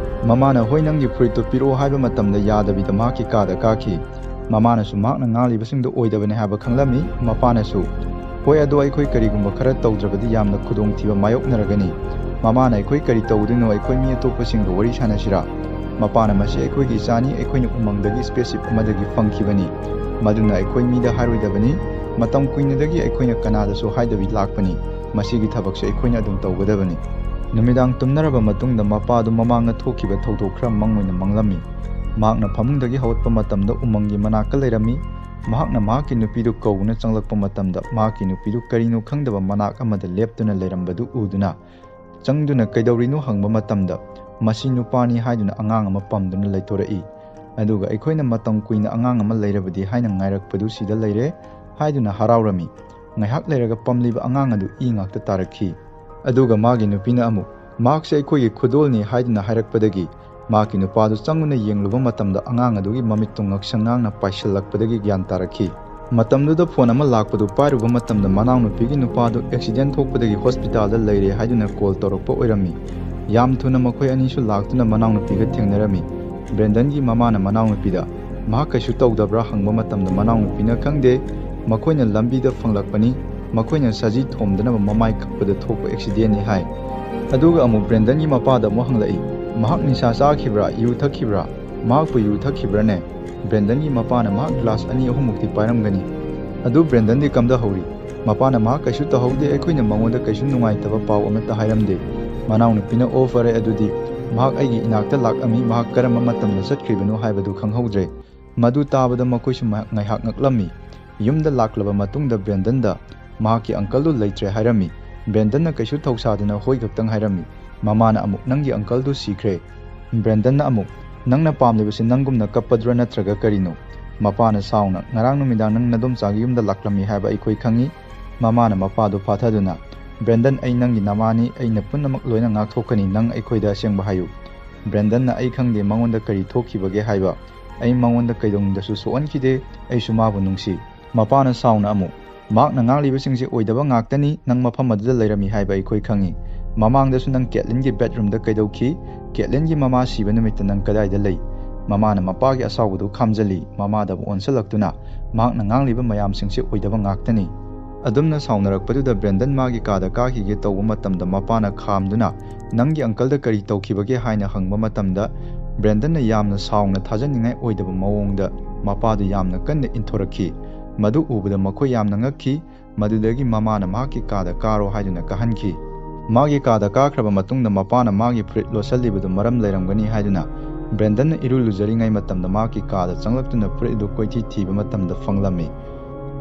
ꯃꯃꯥꯅ, "ꯍꯣꯏ, ꯅꯪꯒꯤ ꯐꯨꯔꯤꯠꯇꯨ ꯄꯤꯔꯛꯑꯣ" ꯍꯥꯏꯕ ꯃꯇꯝꯗ ꯌꯥꯗꯕꯤꯗ ꯃꯍꯥꯛꯀꯤ ꯀꯥꯗ ꯀꯥꯈꯤ꯫ ꯃꯃꯥꯅꯁꯨ ꯃꯍꯥꯛꯅ ꯉꯥꯡꯂꯤꯕꯁꯤꯡꯗꯨ ꯑꯣꯏꯗꯕꯅꯤ ꯍꯥꯏꯕ ꯈꯪꯂꯝꯃꯤ꯫ ꯃꯄꯥꯅꯁꯨ, "ꯍꯣꯏ, ꯑꯗꯣ ꯑꯩꯈꯣꯏ ꯀꯔꯤꯒꯨꯝꯕ ꯈꯔ ꯇꯧꯗ꯭ꯔꯕꯗꯤ ꯌꯥꯝꯅ ꯈꯨꯗꯣꯡꯊꯤꯕ ꯃꯥꯌꯣꯛꯅꯔꯒꯅꯤ꯫" ꯃꯃꯥꯅ, "ꯑꯩꯈꯣꯏ ꯀꯔꯤ ꯇꯧꯗꯣꯏꯅꯣ? ꯑꯩꯈꯣꯏ ꯃꯤ ꯑꯇꯣꯞꯄꯁꯤꯡꯒ ꯋꯥꯔꯤ ꯁꯥꯟꯅꯁꯤꯔꯥ?" ꯃꯄꯥꯅ, "ꯃꯁꯤ ꯑꯩꯈꯣꯏꯒꯤ ꯏꯆꯥꯅꯤ, ꯑꯩꯈꯣꯏꯅ ꯎꯃꯪꯗꯒꯤ spaceship ꯑꯃꯗꯒꯤ ꯐꯪꯈꯤꯕꯅꯤ, ꯃꯗꯨꯅ ꯑꯩꯈꯣꯏ ꯃꯤꯗ ꯍꯥꯏꯔꯣꯏꯗꯕꯅꯤ꯫ ꯃꯇꯝ ꯀꯨꯏꯅꯗꯒꯤ ꯑꯩꯈꯣꯏꯅ ꯀꯅꯥꯗꯁꯨ ꯍꯥꯏꯗꯕꯤ ꯂꯥꯛꯄꯅꯤ꯫ ꯃꯁꯤꯒꯤ ꯊꯕꯛꯁꯦ ꯑꯩꯈꯣꯏꯅ ꯑꯗꯨꯝ ꯇꯧꯒꯗꯕꯅꯤ꯫" ꯅꯨꯃꯤꯗꯥꯡ ꯇꯨꯝꯅꯔꯕ ꯃꯇꯨꯡꯗ ꯃꯄꯥꯗꯨ ꯃꯃꯥꯡꯗ ꯊꯣꯛꯈꯤꯕ ꯊꯧꯗꯣꯛ ꯈꯔ ꯃꯪ ꯑꯣꯏꯅ ꯃꯪꯂꯝꯃꯤ꯫ ꯃꯍꯥꯛꯅ ꯐꯃꯨꯡꯗꯒꯤ ꯍꯧꯒꯠꯄ ꯃꯇꯝꯗ ꯎꯃꯪꯒꯤ ꯃꯅꯥꯛꯇ ꯂꯩꯔꯝꯃꯤ꯫ ꯃꯍꯥꯛꯅ ꯃꯍꯥꯛꯀꯤ ꯅꯨꯄꯤꯗꯨ ꯀꯧꯗꯨꯅ ꯆꯪꯂꯛꯄ ꯃꯇꯝꯗ ꯃꯍꯥꯛꯀꯤ ꯅꯨꯄꯤꯗꯨ ꯀꯔꯤꯅꯣ ꯈꯪꯗꯕ ꯃꯅꯥꯛ ꯑꯃꯗ ꯂꯦꯞꯇꯨꯅ ꯂꯩꯔꯝꯕꯗꯨ ꯎꯗꯨꯅ, ꯆꯪꯗꯨꯅ ꯀꯩꯗꯧꯔꯤꯅꯣ ꯍꯪꯕ ꯃꯇꯝꯗ, "ꯃꯁꯤ ꯅꯨꯄꯥꯅꯤ" ꯍꯥꯏꯗꯨꯅ ꯑꯉꯥꯡ ꯑꯃ ꯄꯝꯗꯨꯅ ꯂꯩꯊꯣꯔꯛꯏ꯫ ꯑꯗꯨꯒ ꯑꯩꯈꯣꯏꯅ ꯃꯇꯝ ꯀꯨꯏꯅ ꯑꯉꯥꯡ ꯑꯃ ꯂꯩꯔꯕꯗꯤ ꯍꯥꯏꯅ ꯉꯥꯏꯔꯛꯄꯗꯨ ꯁꯤꯗ ꯂꯩꯔꯦ ꯍꯥꯏꯗꯨꯅ ꯍꯔꯥꯎꯔꯝꯃꯤ꯫ ꯉꯥꯏꯍꯥꯛ ꯂꯩꯔꯒ ꯄꯝꯂꯤꯕ ꯑꯉꯥꯡ ꯑꯗꯨ ꯏ ꯉꯥꯛꯇ ꯇꯥꯔꯛꯈꯤ꯫ ꯑꯗꯨꯒ ꯃꯥꯒꯤ ꯅꯨꯄꯤꯅ ꯑꯃꯨꯛ, "ꯃꯍꯥꯛꯁꯦ ꯑꯩꯈꯣꯏꯒꯤ ꯈꯨꯗꯣꯜꯅꯤ" ꯍꯥꯏꯗꯨꯅ ꯍꯥꯏꯔꯛꯄꯗꯒꯤ ꯃꯍꯥꯛꯀꯤ ꯅꯨꯄꯥꯗꯨ ꯆꯪꯗꯨꯅ ꯌꯦꯡꯂꯨꯕ ꯃꯇꯝꯗ ꯑꯉꯥꯡ ꯑꯗꯨꯒꯤ ꯃꯃꯤꯠꯇꯨ ꯉꯛꯁꯪ ꯉꯥꯡꯅ ꯄꯥꯏꯁꯤꯜꯂꯛꯄꯗꯒꯤ ꯒ꯭ꯌꯥꯟ ꯇꯥꯔꯛꯈꯤ꯫ ꯃꯇꯝꯗꯨꯗ ꯐꯣꯟ ꯑꯃ ꯂꯥꯛꯄꯗꯨ ꯄꯥꯏꯔꯨꯕ ꯃꯇꯝꯗ ꯃꯅꯥꯎꯅꯨꯄꯤꯒꯤ ꯅꯨꯄꯥꯗꯨ ꯑꯦꯛꯁꯤꯗꯦꯟ ꯊꯣꯛꯄꯗꯒꯤ ꯍꯣꯁꯄꯤꯇꯥꯜꯗ ꯂꯩꯔꯦ ꯍꯥꯏꯗꯨꯅ ꯀꯣꯜ ꯇꯧꯔꯛꯄ ꯑꯣꯏꯔꯝꯃꯤ꯫ ꯌꯥꯝ ꯊꯨꯅ ꯃꯈꯣꯏ ꯑꯅꯤꯁꯨ ꯂꯥꯛꯇꯨꯅ ꯃꯅꯥꯎꯅꯨꯄꯤꯒ ꯊꯦꯡꯅꯔꯝꯃꯤ꯫ ꯕ꯭ꯔꯦꯟꯗꯟꯒꯤ ꯃꯃꯥꯅ ꯃꯅꯥꯎꯅꯨꯄꯤꯗ, "ꯃꯍꯥꯛ ꯀꯩꯁꯨ ꯇꯧꯗꯕ꯭ꯔꯥ?" ꯍꯪꯕ ꯃꯇꯝꯗ ꯃꯅꯥꯎꯅꯨꯄꯤꯅ, "ꯈꯪꯗꯦ, ꯃꯈꯣꯏꯅ ꯂꯝꯕꯤꯗ ꯐꯪꯂꯛꯄꯅꯤ, ꯃꯈꯣꯏꯅ ꯁꯖꯤ ꯊꯣꯝꯗꯅꯕ ꯃꯃꯥꯏ ꯀꯛꯄꯗ ꯊꯣꯛꯄ ꯑꯦꯛꯁꯤꯗꯦꯟꯅꯤ" ꯍꯥꯏ꯫ ꯑꯗꯨꯒ ꯑꯃꯨꯛ ꯕ꯭ꯔꯦꯟꯗꯟꯒꯤ ꯃꯄꯥꯗ ꯑꯃꯨꯛ ꯍꯪꯂꯛꯏ, "ꯃꯍꯥꯛ ꯅꯤꯁꯥ ꯆꯥꯈꯤꯕ꯭ꯔꯥ, ꯌꯨ ꯊꯛꯈꯤꯕ꯭ꯔꯥ? ꯃꯍꯥꯛꯄꯨ ꯌꯨ ꯊꯛꯈꯤꯕ꯭ꯔꯥꯅꯦ?" ꯕ꯭ꯔꯦꯟꯗꯟꯒꯤ ꯃꯄꯥꯅ, "ꯃꯍꯥꯛ ꯒ꯭ꯂꯥꯁ ꯑꯅꯤ ꯑꯍꯨꯝꯃꯨꯛꯇꯤ ꯄꯥꯏꯔꯝꯒꯅꯤ꯫" ꯑꯗꯨ ꯕ꯭ꯔꯦꯟꯗꯟꯗꯤ ꯀꯝꯗꯍꯧꯔꯤ꯫ ꯃꯄꯥꯅ, "ꯃꯍꯥꯛ ꯀꯩꯁꯨ ꯇꯧꯍꯧꯗꯦ, ꯑꯩꯈꯣꯏꯅ ꯃꯉꯣꯟꯗ ꯀꯩꯁꯨ ꯅꯨꯡꯉꯥꯏꯇꯕ ꯄꯥꯎ ꯑꯃꯠꯇ ꯍꯥꯏꯔꯝꯗꯦ꯫" ꯃꯅꯥꯎꯅꯨꯄꯤꯅ, "ꯑꯣ, ꯐꯔꯦ, ꯑꯗꯨꯗꯤ ꯃꯍꯥꯛ ꯑꯩꯒꯤ ꯏꯅꯥꯛꯇ ꯂꯥꯛꯂꯝꯃꯤ, ꯃꯍꯥꯛ ꯀꯔꯝꯕ ꯃꯇꯝꯗ ꯆꯠꯈ꯭ꯔꯤꯕꯅꯣ ꯍꯥꯏꯕꯗꯨ ꯈꯪꯍꯧꯗ꯭ꯔꯦ꯫" ꯃꯗꯨ ꯇꯥꯕꯗ ꯃꯈꯣꯏꯁꯨ ꯃ-, ꯉꯥꯏꯍꯥꯛ ꯉꯛꯂꯝꯃꯤ꯫ ꯌꯨꯝꯗ ꯂꯥꯛꯂꯕ ꯃꯇꯨꯡꯗ ꯕ꯭ꯔꯦꯟꯗꯟꯗ ꯃꯍꯥꯛꯀꯤ ꯑꯪꯀꯜꯗꯨ ꯂꯩꯇ꯭ꯔꯦ ꯍꯥꯏꯔꯝꯃꯤ꯫ ꯕ꯭ꯔꯦꯟꯗꯟꯅ ꯀꯩꯁꯨ ꯊꯧꯁꯥꯗꯅ ꯍꯣꯏ ꯈꯛꯇꯪ ꯍꯥꯏꯔꯝꯃꯤ꯫ ꯃꯃꯥꯅ ꯑꯃꯨꯛ, "ꯅꯪꯒꯤ ꯑꯪꯀꯜꯗꯨ ꯁꯤꯈ꯭ꯔꯦ꯫" ꯕ꯭ꯔꯦꯟꯗꯟꯅ ꯑꯃꯨꯛ, "ꯅꯪꯅ ꯄꯥꯝꯂꯤꯕꯁꯤ ꯅꯪꯒꯨꯝꯅ ꯀꯞꯄꯗꯨꯔ ꯅꯠꯇ꯭ꯔꯒ ꯀꯔꯤꯅꯣ?" ꯃꯄꯥꯅ ꯁꯥꯎꯅ, "ꯉꯔꯥꯡ ꯅꯨꯃꯤꯗꯥꯡ ꯅꯪ ꯅꯗꯣꯝꯆꯥꯒꯤ ꯌꯨꯝꯗ ꯂꯥꯛꯂꯝꯃꯤ ꯍꯥꯏꯕ ꯑꯩꯈꯣꯏ ꯈꯪꯏ꯫" ꯃꯃꯥꯅ ꯃꯄꯥꯗꯨ ꯐꯥꯊꯗꯨꯅ, "ꯕ꯭ꯔꯦꯟꯗꯟ, ꯑꯩ ꯅꯪꯒꯤ ꯅꯃꯥꯅꯤ, ꯑꯩꯅ ꯄꯨꯝꯅꯃꯛ ꯂꯣꯏꯅ ꯉꯥꯛꯊꯣꯛꯀꯅꯤ, ꯅꯪ ꯑꯩꯈꯣꯏꯗ ꯑꯁꯦꯡꯕ ꯍꯥꯏꯌꯨ꯫" ꯕ꯭ꯔꯦꯟꯗꯟꯅ, "ꯑꯩ ꯈꯪꯗꯦ ꯃꯉꯣꯟꯗ ꯀꯔꯤ ꯊꯣꯛꯈꯤꯕꯒꯦ ꯍꯥꯏꯕ, ꯑꯩ ꯃꯉꯣꯟꯗ ꯀꯩꯗꯧꯅꯨꯡꯗꯁꯨ ꯁꯣꯛꯍꯟꯈꯤꯗꯦ, ꯑꯩꯁꯨ ꯃꯥꯕꯨ ꯅꯨꯡꯁꯤ꯫" ꯃꯄꯥꯅ ꯁꯥꯎꯅ ꯑꯃꯨꯛ, "ꯃꯍꯥꯛꯅ ꯉꯥꯡꯂꯤꯕꯁꯤꯡꯁꯦ ꯑꯣꯏꯗꯕ ꯉꯥꯛꯇꯅꯤ, ꯅꯪ ꯃꯐꯝ ꯑꯗꯨꯗ ꯂꯩꯔꯝꯃꯤ ꯍꯥꯏꯕ ꯑꯩꯈꯣꯏ ꯈꯪꯉꯤ꯫ ꯃꯃꯥꯡꯗꯁꯨ ꯅꯪ ꯀꯦꯠꯂꯤꯟꯒꯤ ꯕꯦꯗꯔꯨꯝꯗ ꯀꯩꯗꯧꯈꯤ? ꯀꯦꯠꯂꯤꯟꯒꯤ ꯃꯃꯥ ꯁꯤꯕ ꯅꯨꯃꯤꯠꯇ ꯅꯪ ꯀꯗꯥꯏꯗ ꯂꯩ?" ꯃꯃꯥꯅ ꯃꯄꯥꯒꯤ ꯑꯁꯥꯎꯕꯗꯨ ꯈꯥꯝꯖꯜꯂꯤ, ꯃꯃꯥꯗ ꯑꯃꯨꯛ ꯑꯣꯟꯁꯤꯜꯂꯛꯇꯨꯅ, "ꯃꯍꯥꯛꯅ ꯉꯥꯡꯂꯤꯕ ꯃꯌꯥꯝꯁꯤꯡꯁꯦ ꯑꯣꯏꯗꯕ ꯉꯥꯛꯇꯅꯤ꯫" ꯑꯗꯨꯝꯅ ꯁꯥꯎꯅꯔꯛꯄꯗꯨꯗ ꯕ꯭ꯔꯦꯟꯗꯟ ꯃꯥꯒꯤ ꯀꯥꯗ ꯀꯥꯈꯤꯒꯦ ꯇꯧꯕ ꯃꯇꯝꯗ ꯃꯄꯥꯅ ꯈꯥꯝꯗꯨꯅ, "ꯅꯪꯒꯤ ꯑꯪꯀꯜꯗ ꯀꯔꯤ ꯇꯧꯈꯤꯕꯒꯦ?" ꯍꯥꯏꯅ ꯍꯪꯕ ꯃꯇꯝꯗ, ꯕ꯭ꯔꯦꯟꯗꯟꯅ ꯌꯥꯝꯅ ꯁꯥꯎꯅ ꯊꯥꯖꯅꯤꯡꯉꯥꯏ ꯑꯣꯏꯗꯕ ꯃꯑꯣꯡꯗ ꯃꯄꯥꯗꯨ ꯌꯥꯝꯅ ꯀꯟꯅ ꯏꯟꯊꯣꯔꯛꯈꯤ꯫ ꯃꯗꯨ ꯎꯕꯗ ꯃꯈꯣꯏ ꯌꯥꯝꯅ ꯉꯛꯈꯤ꯫ ꯃꯗꯨꯗꯒꯤ ꯃꯃꯥꯅ ꯃꯍꯥꯛꯀꯤ ꯀꯥꯗ ꯀꯥꯔꯣ ꯍꯥꯏꯗꯨꯅ ꯀꯥꯍꯟꯈꯤ꯫ ꯃꯥꯒꯤ ꯀꯥꯗ ꯀꯥꯈ꯭ꯔꯕ ꯃꯇꯨꯡꯗ ꯃꯄꯥꯅ ꯃꯥꯒꯤ ꯐꯨꯔꯤꯠ ꯂꯣꯠꯁꯤꯜꯂꯤꯕꯗꯨ ꯃꯔꯝ ꯂꯩꯔꯝꯒꯅꯤ ꯍꯥꯏꯗꯨꯅ ꯕ꯭ꯔꯦꯟꯗꯟꯅ ꯏꯔꯨ ꯂꯨꯖꯔꯤꯉꯩ ꯃꯇꯝꯗ ꯃꯍꯥꯛꯀꯤ ꯀꯥꯗ ꯆꯪꯂꯛꯇꯨꯅ ꯐꯨꯔꯤꯠ ꯑꯗꯨ ꯀꯣꯏꯊꯤ ꯊꯤꯕ ꯃꯇꯝꯗ ꯐꯪꯂꯝꯃꯤ꯫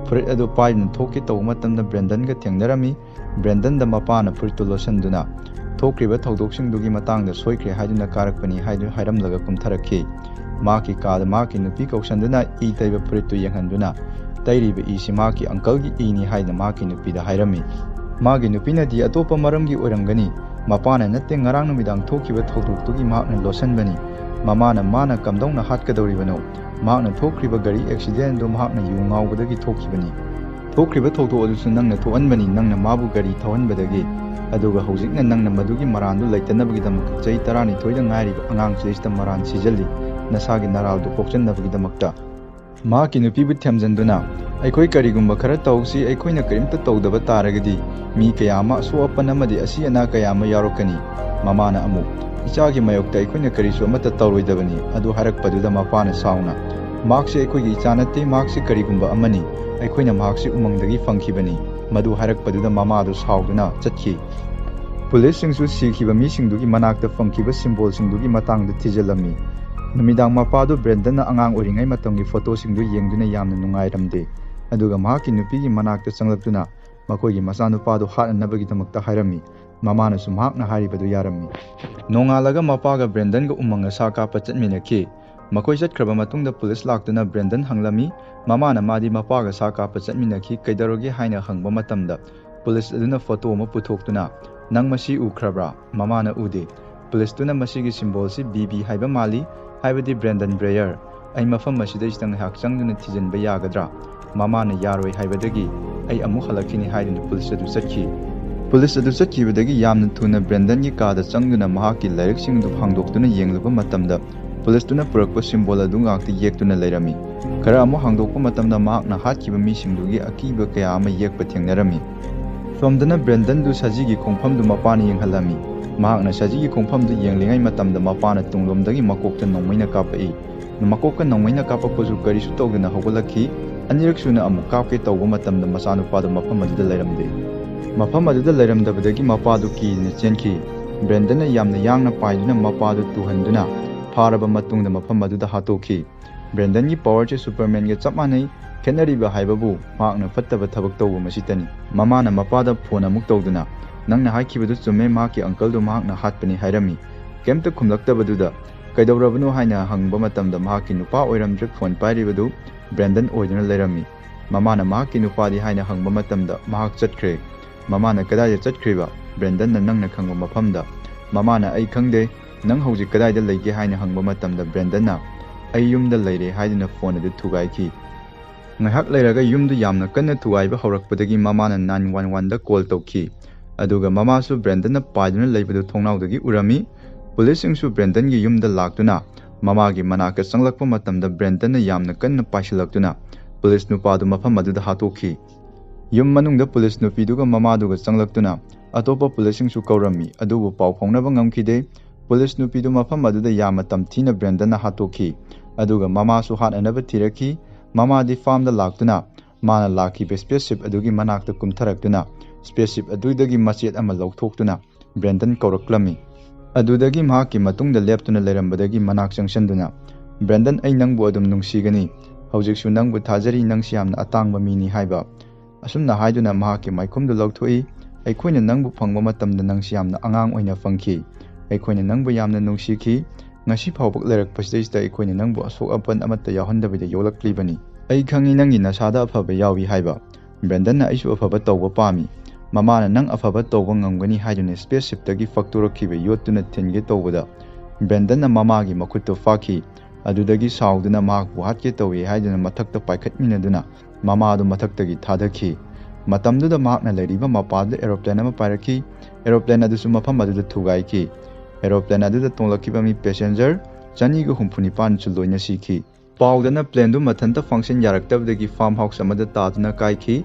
ꯐꯨꯔꯤꯠ ꯑꯗꯨ ꯄꯥꯏꯗꯨꯅ ꯊꯣꯛꯀꯦ ꯇꯧꯕ ꯃꯇꯝꯗ ꯕ꯭ꯔꯦꯟꯗꯟꯒ ꯊꯦꯡꯅꯔꯝꯃꯤ꯫ ꯕ꯭ꯔꯦꯟꯗꯟꯗ ꯃꯄꯥꯅ ꯐꯨꯔꯤꯠꯇꯨ ꯂꯣꯠꯁꯤꯟꯗꯨꯅ, "ꯊꯣꯛꯈ꯭ꯔꯤꯕ ꯊꯧꯗꯣꯛꯁꯤꯡꯗꯨꯒꯤ ꯃꯇꯥꯡꯗ ꯁꯣꯏꯈ꯭ꯔꯦ ꯍꯥꯏꯗꯨꯅ ꯀꯥꯔꯛꯄꯅꯤ" ꯍꯥꯏꯗꯨ ꯍꯥꯏꯔꯝꯂꯒ ꯀꯨꯝꯊꯔꯛꯈꯤ꯫ ꯃꯍꯥꯛꯀꯤ ꯀꯥꯗ ꯃꯍꯥꯛꯀꯤ ꯅꯨꯄꯤ ꯀꯧꯁꯟꯗꯨꯅ ꯏ ꯇꯩꯕ ꯐꯨꯔꯤꯠꯇꯨ ꯌꯦꯡꯍꯟꯗꯨꯅ, "ꯇꯩꯔꯤꯕ ꯏꯁꯤ ꯃꯍꯥꯛꯀꯤ ꯑꯪꯀꯜꯒꯤ ꯏꯅꯤ" ꯍꯥꯏꯗꯨꯅ ꯃꯍꯥꯛꯀꯤ ꯅꯨꯄꯤꯗ ꯍꯥꯏꯔꯝꯃꯤ꯫ ꯃꯥꯒꯤ ꯅꯨꯄꯤꯅꯗꯤ ꯑꯇꯣꯞꯄ ꯃꯔꯝꯒꯤ ꯑꯣꯏꯔꯝꯒꯅꯤ, ꯃꯄꯥꯅ ꯅꯠꯇꯦ ꯉꯔꯥꯡ ꯅꯨꯃꯤꯗꯥꯡ ꯊꯣꯛꯈꯤꯕ ꯊꯧꯗꯣꯛꯇꯨꯒꯤ ꯃꯍꯥꯛꯅ ꯂꯣꯠꯁꯤꯟꯕꯅꯤ꯫ ꯃꯃꯥꯅ ꯃꯥꯅ ꯀꯝꯗꯧꯅ ꯍꯥꯠꯀꯗꯧꯔꯤꯕꯅꯣ? ꯃꯍꯥꯛꯅ ꯊꯣꯛꯈ꯭ꯔꯤꯕ ꯒꯥꯔꯤ ꯑꯦꯛꯁꯤꯗꯦꯟꯗꯨ ꯃꯍꯥꯛꯅ ꯌꯨ ꯉꯥꯎꯕꯗꯒꯤ ꯊꯣꯛꯈꯤꯕꯅꯤ꯫ ꯊꯣꯛꯈ꯭ꯔꯤꯕ ꯊꯧꯗꯣꯛ ꯑꯗꯨꯁꯨ ꯅꯪꯅ ꯊꯣꯛꯍꯟꯕꯅꯤ, ꯅꯪꯅ ꯃꯥꯕꯨ ꯒꯥꯔꯤ ꯊꯧꯍꯟꯕꯗꯒꯤ꯫ ꯑꯗꯨꯒ ꯍꯧꯖꯤꯛꯅ ꯅꯪꯅ ꯃꯗꯨꯒꯤ ꯃꯔꯥꯟꯗꯨ ꯂꯩꯇꯅꯕꯒꯤꯗꯃꯛ ꯆꯍꯤ ꯇꯔꯥꯅꯤꯊꯣꯏꯗ ꯉꯥꯏꯔꯤꯕ ꯑꯉꯥꯡꯁꯤꯗꯩꯁꯤꯗ ꯃꯔꯥꯟ ꯁꯤꯖꯜꯂꯤ, ꯅꯁꯥꯒꯤ ꯅꯔꯥꯜꯗꯨ ꯀꯣꯛꯆꯟꯅꯕꯒꯤꯗꯃꯛꯇ꯫ ꯃꯍꯥꯛꯀꯤ ꯅꯨꯄꯤꯕꯨ ꯊꯦꯝꯖꯤꯟꯗꯨꯅ, "ꯑꯩꯈꯣꯏ ꯀꯔꯤꯒꯨꯝꯕ ꯈꯔ ꯇꯧꯁꯤ, ꯑꯩꯈꯣꯏꯅ ꯀꯔꯤꯝꯇ ꯇꯧꯗꯕ ꯇꯥꯔꯒꯗꯤ ꯃꯤ ꯀꯌꯥ ꯑꯃ ꯑꯁꯣꯛ ꯑꯄꯟ ꯑꯃꯗꯤ ꯑꯁꯤ ꯑꯅꯥ ꯀꯌꯥ ꯑꯃ ꯌꯥꯎꯔꯛꯀꯅꯤ꯫" ꯃꯃꯥꯅ ꯑꯃꯨꯛ, "ꯏꯆꯥꯒꯤ ꯃꯥꯌꯣꯛꯇ ꯑꯩꯈꯣꯏꯅ ꯀꯔꯤꯁꯨ ꯑꯃꯠꯇ ꯇꯧꯔꯣꯏꯗꯕꯅꯤ꯫" ꯑꯗꯨ ꯍꯥꯏꯔꯛꯄꯗꯨꯗ ꯃꯄꯥꯅ ꯁꯥꯎꯅ, "ꯃꯍꯥꯛꯁꯤ ꯑꯩꯈꯣꯏꯒꯤ ꯏꯆꯥ ꯅꯠꯇꯦ, ꯃꯍꯥꯛꯁꯤ ꯀꯔꯤꯒꯨꯝꯕ ꯑꯃꯅꯤ, ꯑꯩꯈꯣꯏꯅ ꯃꯍꯥꯛꯁꯤ ꯎꯃꯪꯗꯒꯤ ꯐꯪꯈꯤꯕꯅꯤ꯫" ꯃꯗꯨ ꯍꯥꯏꯔꯛꯄꯗꯨꯗ ꯃꯃꯥꯗꯨ ꯁꯥꯎꯗꯨꯅ ꯆꯠꯈꯤ꯫ ꯄꯨꯂꯤꯁꯁꯤꯡꯁꯨ ꯁꯤꯈꯤꯕ ꯃꯤꯁꯤꯡꯗꯨꯒꯤ ꯃꯅꯥꯛꯇ ꯐꯪꯈꯤꯕ ꯁꯤꯝꯕꯣꯜꯁꯤꯡꯗꯨꯒꯤ ꯃꯇꯥꯡꯗ ꯊꯤꯖꯤꯜꯂꯝꯃꯤ꯫ ꯅꯨꯃꯤꯗꯥꯡ ꯃꯄꯥꯗꯨ ꯕ꯭ꯔꯦꯟꯗꯟꯅ ꯑꯉꯥꯡ ꯑꯣꯏꯔꯤꯉꯩ ꯃꯇꯝꯒꯤ ꯐꯣꯇꯣꯁꯤꯡꯗꯨ ꯌꯦꯡꯗꯨꯅ ꯌꯥꯝꯅ ꯅꯨꯡꯉꯥꯏꯔꯝꯗꯦ꯫ ꯑꯗꯨꯒ ꯃꯍꯥꯛꯀꯤ ꯅꯨꯄꯤꯒꯤ ꯃꯅꯥꯛꯇ ꯆꯪꯂꯛꯇꯨꯅ ꯃꯈꯣꯏꯒꯤ ꯃꯆꯥꯅꯨꯄꯥꯗꯨ ꯍꯥꯠꯅꯅꯕꯒꯤꯗꯃꯛꯇ ꯍꯥꯏꯔꯝꯃꯤ꯫ ꯃꯃꯥꯅꯁꯨ ꯃꯍꯥꯛꯅ ꯍꯥꯏꯔꯤꯕꯗꯨ ꯌꯥꯔꯝꯃꯤ꯫ ꯅꯣꯡꯉꯥꯜꯂꯒ ꯃꯄꯥꯒ ꯕ꯭ꯔꯦꯟꯗꯟꯒ ꯎꯃꯪ ꯑꯁꯥ ꯀꯥꯞꯄ ꯆꯠꯃꯤꯟꯅꯈꯤ꯫ ꯃꯈꯣꯏ ꯆꯠꯈ꯭ꯔꯕ ꯃꯇꯨꯡꯗ ꯄꯨꯂꯤꯁ ꯂꯥꯛꯇꯨꯅ ꯕ꯭ꯔꯦꯟꯗꯟ ꯍꯪꯂꯝꯃꯤ꯫ ꯃꯃꯥꯅ ꯃꯥꯗꯤ ꯃꯄꯥꯒ ꯁꯥ ꯀꯥꯞꯄ ꯆꯠꯃꯤꯟꯅꯈꯤ, ꯀꯩꯗꯧꯔꯒꯦ ꯍꯥꯏꯅ ꯍꯪꯕ ꯃꯇꯝꯗ, ꯄꯨꯂꯤꯁ ꯑꯗꯨꯅ ꯐꯣꯇꯣ ꯑꯃ ꯄꯨꯊꯣꯛꯇꯨꯅ, "ꯅꯪ ꯃꯁꯤ ꯎꯈ꯭ꯔꯕ꯭ꯔꯥ?" ꯃꯃꯥꯅ ꯎꯗꯦ꯫ ꯄꯨꯂꯤꯁꯇꯨꯅ, "ꯃꯁꯤꯒꯤ ꯁꯤꯝꯕꯣꯜꯁꯤ ꯕꯤ ꯕꯤ ꯍꯥꯏꯕ ꯃꯥꯜꯂꯤ, ꯍꯥꯏꯕꯗꯤ ꯕ꯭ꯔꯦꯟꯗꯟ ꯕ꯭ꯔꯦꯌꯔ꯫ ꯑꯩ ꯃꯐꯝ ꯑꯁꯤꯗꯩꯁꯤꯗ ꯉꯥꯏꯍꯥꯛ ꯆꯪꯗꯨꯅ ꯊꯤꯖꯤꯟꯕ ꯌꯥꯒꯗ꯭ꯔꯥ?" ꯃꯃꯥꯅ ꯌꯥꯔꯣꯏ ꯍꯥꯏꯕꯗꯒꯤ ꯑꯩ ꯑꯃꯨꯛ ꯍꯜꯂꯛꯈꯤꯅꯤ ꯍꯥꯏꯗꯨꯅ ꯄꯨꯂꯤꯁ ꯑꯗꯨ ꯆꯠꯈꯤ꯫ ꯄꯨꯂꯤꯁ ꯑꯗꯨ ꯆꯠꯈꯤꯕꯗꯒꯤ ꯌꯥꯝꯅ ꯊꯨꯅ ꯕ꯭ꯔꯦꯟꯗꯟꯒꯤ ꯀꯥꯗ ꯆꯪꯗꯨꯅ ꯃꯍꯥꯛꯀꯤ ꯂꯥꯏꯔꯤꯛꯁꯤꯡꯗꯨ ꯍꯥꯡꯗꯣꯛꯇꯨꯅ ꯌꯦꯡꯂꯨꯕ ꯃꯇꯝꯗ, ꯄꯨꯂꯤꯁꯇꯨꯅ ꯄꯨꯔꯛꯄ ꯁꯤꯝꯕꯣꯜ ꯑꯗꯨ ꯉꯥꯛꯇ ꯌꯦꯛꯇꯨꯅ ꯂꯩꯔꯝꯃꯤ꯫ ꯈꯔ ꯑꯃꯨꯛ ꯍꯥꯡꯗꯣꯛꯄ ꯃꯇꯝꯗ ꯃꯍꯥꯛꯅ ꯍꯥꯠꯈꯤꯕ ꯃꯤꯁꯤꯡꯗꯨꯒꯤ ꯑꯀꯤꯕ ꯀꯌꯥ ꯑꯃ ꯌꯦꯛꯄ ꯊꯦꯡꯅꯔꯝꯃꯤ꯫ ꯁꯣꯝꯗꯅ ꯕ꯭ꯔꯦꯟꯗꯟꯗꯨ ꯁꯖꯤꯒꯤ ꯈꯣꯡꯐꯝꯗꯨ ꯃꯄꯥꯅ ꯌꯦꯡꯍꯜꯂꯝꯃꯤ꯫ ꯃꯍꯥꯛꯅ ꯁꯖꯤꯒꯤ ꯈꯣꯡꯐꯝꯗꯨ ꯌꯦꯡꯂꯤꯉꯩ ꯃꯇꯝꯗ ꯃꯄꯥꯅ ꯇꯨꯡꯂꯣꯝꯗꯒꯤ ꯃꯀꯣꯛꯇ ꯅꯣꯡꯃꯩꯅ ꯀꯥꯞꯄꯛꯏ꯫ ꯃꯀꯣꯛꯀ ꯅꯣꯡꯃꯩꯅ ꯀꯥꯞꯄꯛꯄꯁꯨ ꯀꯔꯤꯁꯨ ꯇꯧꯗꯅ ꯍꯧꯒꯠꯂꯛꯈꯤ꯫ ꯑꯅꯤꯔꯛ ꯁꯨꯅ ꯑꯃꯨꯛ ꯀꯥꯞꯀꯦ ꯇꯧꯕ ꯃꯇꯝꯗ ꯃꯆꯥꯅꯨꯄꯥꯗꯨ ꯃꯐꯝ ꯑꯗꯨꯗ ꯂꯩꯔꯝꯗꯦ꯫ ꯃꯐꯝ ꯑꯗꯨꯗ ꯂꯩꯔꯝꯗꯕꯗꯒꯤ ꯃꯄꯥꯗꯨ ꯀꯤꯗꯨꯅ ꯆꯦꯟꯈꯤ꯫ ꯕ꯭ꯔꯦꯟꯗꯟꯅ ꯌꯥꯝꯅ ꯌꯥꯡꯅ ꯄꯥꯏꯗꯨꯅ ꯃꯄꯥꯗꯨ ꯇꯨꯍꯟꯗꯨꯅ ꯐꯥꯔꯕ ꯃꯇꯨꯡꯗ ꯃꯐꯝ ꯑꯗꯨꯗ ꯍꯥꯠꯇꯣꯛꯈꯤ꯫ ꯕ꯭ꯔꯦꯟꯗꯟꯒꯤ ꯄꯋꯔꯁꯦ ꯁꯨꯄꯔꯃꯦꯟꯒ ꯆꯞ ꯃꯥꯟꯅꯩ꯫ ꯈꯦꯠꯅꯔꯤꯕ ꯍꯥꯏꯕꯕꯨ ꯃꯍꯥꯛꯅ ꯐꯠꯇꯕ ꯊꯕꯛ ꯇꯧꯕ ꯃꯁꯤꯇꯅꯤ꯫ ꯃꯃꯥꯅ ꯃꯄꯥꯗ ꯐꯣꯟ ꯑꯃꯨꯛ ꯇꯧꯗꯨꯅ, "ꯅꯪꯅ ꯍꯥꯏꯈꯤꯕꯗꯨ ꯆꯨꯝꯃꯦ, ꯃꯍꯥꯛꯀꯤ ꯑꯪꯀꯜꯗꯨ ꯃꯍꯥꯛꯅ ꯍꯥꯠꯄꯅꯤ" ꯍꯥꯏꯔꯝꯃꯤ꯫ ꯀꯩꯝꯇ ꯈꯨꯝꯂꯛꯇꯕꯗꯨꯗ, "ꯀꯩꯗꯧꯔꯕꯅꯣ?" ꯍꯥꯏꯅ ꯍꯪꯕ ꯃꯇꯝꯗ ꯃꯍꯥꯛꯀꯤ ꯅꯨꯄꯥ ꯑꯣꯏꯔꯝꯗ꯭ꯔꯦ ꯐꯣꯟ ꯄꯥꯏꯔꯤꯕꯗꯨ, ꯕ꯭ꯔꯦꯟꯗꯟ ꯑꯣꯏꯗꯨꯅ ꯂꯩꯔꯝꯃꯤ꯫ ꯃꯃꯥꯅ ꯃꯍꯥꯛꯀꯤ ꯅꯨꯄꯥꯗꯤ ꯍꯥꯏꯅ ꯍꯪꯕ ꯃꯇꯝꯗ, "ꯃꯍꯥꯛ ꯆꯠꯈ꯭ꯔꯦ"꯫ ꯃꯃꯥꯅ, "ꯀꯗꯥꯏꯗ ꯆꯠꯈ꯭ꯔꯤꯕ?" ꯕ꯭ꯔꯦꯟꯗꯟꯅ, "ꯅꯪꯅ ꯈꯪꯕ ꯃꯐꯝꯗ"꯫ ꯃꯃꯥꯅ, "ꯑꯩ ꯈꯪꯗꯦ, ꯅꯪ ꯍꯧꯖꯤꯛ ꯀꯗꯥꯏꯗ ꯂꯩꯒꯦ?" ꯍꯥꯏꯅ ꯍꯪꯕ ꯃꯇꯝꯗ ꯕ꯭ꯔꯦꯟꯗꯟꯅ, "ꯑꯩ ꯌꯨꯝꯗ ꯂꯩꯔꯦ" ꯍꯥꯏꯗꯨꯅ ꯐꯣꯟ ꯑꯗꯨ ꯊꯨꯒꯥꯏꯈꯤ꯫ ꯉꯥꯏꯍꯥꯛ ꯂꯩꯔꯒ ꯌꯨꯝꯗꯨ ꯌꯥꯝꯅ ꯀꯟꯅ ꯊꯨꯒꯥꯏꯕ ꯍꯧꯔꯛꯄꯗꯒꯤ ꯃꯃꯥꯅ ꯅꯥꯏꯟ ꯋꯥꯟ ꯋꯥꯟꯗ ꯀꯣꯜ ꯇꯧꯈꯤ꯫ ꯑꯗꯨꯒ ꯃꯃꯥꯁꯨ ꯕ꯭ꯔꯦꯟꯗꯟꯅ ꯄꯥꯏꯗꯨꯅ ꯂꯩꯕꯗꯨ ꯊꯣꯡꯅꯥꯎꯗꯒꯤ ꯎꯔꯝꯃꯤ꯫ ꯄꯨꯂꯤꯁꯁꯤꯡꯁꯨ ꯕ꯭ꯔꯦꯟꯗꯟꯒꯤ ꯌꯨꯝꯗ ꯂꯥꯛꯇꯨꯅ ꯃꯃꯥꯒꯤ ꯃꯅꯥꯛꯇ ꯆꯪꯂꯛꯄ ꯃꯇꯝꯗ ꯕ꯭ꯔꯦꯟꯗꯟꯅ ꯌꯥꯝꯅ ꯀꯟꯅ ꯄꯥꯏꯁꯤꯜꯂꯛꯇꯨꯅ ꯄꯨꯂꯤꯁ ꯅꯨꯄꯥꯗꯨ ꯃꯐꯝ ꯑꯗꯨꯗ ꯍꯥꯠꯇꯣꯛꯈꯤ꯫ ꯌꯨꯝ ꯃꯅꯨꯡꯗ ꯄꯨꯂꯤꯁ ꯅꯨꯄꯤꯗꯨꯒ ꯃꯃꯥꯗꯨꯒ ꯆꯪꯂꯛꯇꯨꯅ ꯑꯇꯣꯞꯄ ꯄꯨꯂꯤꯁꯁꯤꯡꯁꯨ ꯀꯧꯔꯝꯃꯤ, ꯑꯗꯨꯕꯨ ꯄꯥꯎ ꯐꯥꯎꯅꯕ ꯉꯝꯈꯤꯗꯦ꯫ ꯄꯨꯂꯤꯁ ꯅꯨꯄꯤꯗꯨ ꯃꯐꯝ ꯑꯗꯨꯗ ꯌꯥꯝꯅ ꯇꯝꯊꯤꯅ ꯕ꯭ꯔꯦꯟꯗꯟꯅ ꯍꯥꯠꯇꯣꯛꯈꯤ, ꯑꯗꯨꯒ ꯃꯃꯥꯁꯨ ꯍꯥꯠꯅꯅꯕ ꯊꯤꯔꯛꯈꯤ꯫ ꯃꯃꯥꯗꯤ ꯐꯥꯔꯝꯗ ꯂꯥꯛꯇꯨꯅ ꯃꯥꯅ ꯂꯥꯛꯈꯤꯕ ꯁ꯭ꯄꯦꯁꯁꯤꯞ ꯑꯗꯨꯒꯤ ꯃꯅꯥꯛꯇ ꯀꯨꯝꯊꯔꯛꯇꯨꯅ ꯁ꯭ꯄꯦꯁꯁꯤꯞ ꯑꯗꯨꯗꯒꯤ ꯃꯆꯦꯠ ꯑꯃ ꯂꯧꯊꯣꯛꯇꯨꯅ ꯕ꯭ꯔꯦꯟꯗꯟ ꯀꯧꯔꯛꯂꯝꯃꯤ꯫ ꯑꯗꯨꯗꯒꯤ ꯃꯍꯥꯛꯀꯤ ꯃꯇꯨꯡꯗ ꯂꯦꯞꯇꯨꯅ ꯂꯩꯔꯝꯕꯗꯒꯤ ꯃꯅꯥꯛ ꯆꯪꯁꯤꯟꯗꯨꯅ, "ꯕ꯭ꯔꯦꯟꯗꯟ, ꯑꯩ ꯅꯪꯕꯨ ꯑꯗꯨꯝ ꯅꯨꯡꯁꯤꯒꯅꯤ꯫ ꯍꯧꯖꯤꯛꯁꯨ ꯅꯪꯕꯨ ꯊꯥꯖꯔꯤ, ꯅꯪꯁꯤ ꯌꯥꯝꯅ ꯑꯇꯥꯡꯕ ꯃꯤꯅꯤ" ꯍꯥꯏꯕ꯫ ꯑꯁꯨꯝꯅ ꯍꯥꯏꯗꯨꯅ ꯃꯍꯥꯛꯀꯤ ꯃꯥꯏꯈꯨꯝꯗꯨ ꯂꯧꯊꯣꯛꯏ꯫ "ꯑꯩꯈꯣꯏꯅ ꯅꯪꯕꯨ ꯐꯪꯕ ꯃꯇꯝꯗ ꯅꯪꯁꯤ ꯌꯥꯝꯅ ꯑꯉꯥꯡ ꯑꯣꯏꯅ ꯐꯪꯈꯤ꯫ ꯑꯩꯈꯣꯏꯅ ꯅꯪꯕꯨ ꯌꯥꯝꯅ ꯅꯨꯡꯁꯤꯈꯤ꯫ ꯉꯁꯤ ꯐꯥꯎꯕ ꯂꯩꯔꯛꯄꯁꯤꯗꯩꯁꯤꯗ ꯑꯩꯈꯣꯏꯅ ꯅꯪꯕꯨ ꯑꯁꯣꯛ ꯑꯄꯟ ꯑꯃꯠꯇ ꯌꯥꯎꯍꯟꯗꯕꯤꯗ ꯌꯣꯛꯂꯛꯂꯤꯕꯅꯤ꯫ ꯑꯩ ꯈꯪꯏ ꯅꯪꯒꯤ ꯅꯁꯥꯗ ꯑꯐꯕ ꯌꯥꯎꯏ" ꯍꯥꯏꯕ꯫ ꯕ꯭ꯔꯦꯟꯗꯟꯅ, "ꯑꯩꯁꯨ ꯑꯐꯕ ꯇꯧꯕ ꯄꯥꯝꯃꯤ"꯫ ꯃꯃꯥꯅ ꯅꯪ ꯑꯐꯕ ꯇꯧꯕ ꯉꯝꯒꯅꯤ ꯍꯥꯏꯗꯨꯅ ꯁ꯭ꯄꯦꯁ ꯁꯤꯞꯇꯒꯤ ꯐꯛꯇꯣꯔꯛꯈꯤꯕ ꯌꯣꯠꯇꯨꯅ ꯊꯤꯟꯒꯦ ꯇꯧꯕꯗ, ꯕ꯭ꯔꯦꯟꯗꯟꯅ ꯃꯃꯥꯒꯤ ꯃꯈꯨꯠꯇꯨ ꯐꯥꯈꯤ꯫ ꯑꯗꯨꯗꯒꯤ ꯁꯥꯎꯗꯨꯅ ꯃꯍꯥꯛꯄꯨ ꯍꯥꯠꯀꯦ ꯇꯧꯏ ꯍꯥꯏꯗꯨꯅ ꯃꯊꯛꯇ ꯄꯥꯏꯈꯠꯃꯤꯟꯅꯗꯨꯅ ꯃꯃꯥꯗꯨ ꯃꯊꯛꯇꯒꯤ ꯊꯥꯗꯈꯤ꯫ ꯃꯇꯝꯗꯨꯗ ꯃꯍꯥꯛꯅ ꯂꯩꯔꯤꯕ ꯃꯄꯥꯗꯨꯗ ꯑꯦꯔꯣꯄ꯭ꯂꯦꯟ ꯑꯃ ꯄꯥꯏꯔꯛꯈꯤ꯫ ꯑꯦꯔꯣꯄ꯭ꯂꯦꯟ ꯑꯗꯨꯁꯨ ꯃꯐꯝ ꯑꯗꯨꯗ ꯊꯨꯒꯥꯏꯈꯤ꯫ ꯑꯦꯔꯣꯄ꯭ꯂꯦꯟ ꯑꯗꯨꯗ ꯇꯣꯡꯂꯛꯈꯤꯕ ꯃꯤ ꯄꯦꯁꯦꯟꯖꯔ ꯆꯅꯤꯒ ꯍꯨꯝꯐꯨ ꯅꯤꯄꯥꯟꯁꯨ ꯂꯣꯏꯅ ꯁꯤꯈꯤ꯫ ꯄꯥꯎꯗꯅ ꯄ꯭ꯂꯦꯟꯗꯨ ꯃꯊꯟꯇ ꯐꯪꯁꯟ ꯌꯥꯔꯛꯇꯕꯗꯒꯤ ꯐꯥꯔꯝ ꯍꯥꯎꯁ ꯑꯃꯗ ꯇꯥꯗꯨꯅ ꯀꯥꯏꯈꯤ꯫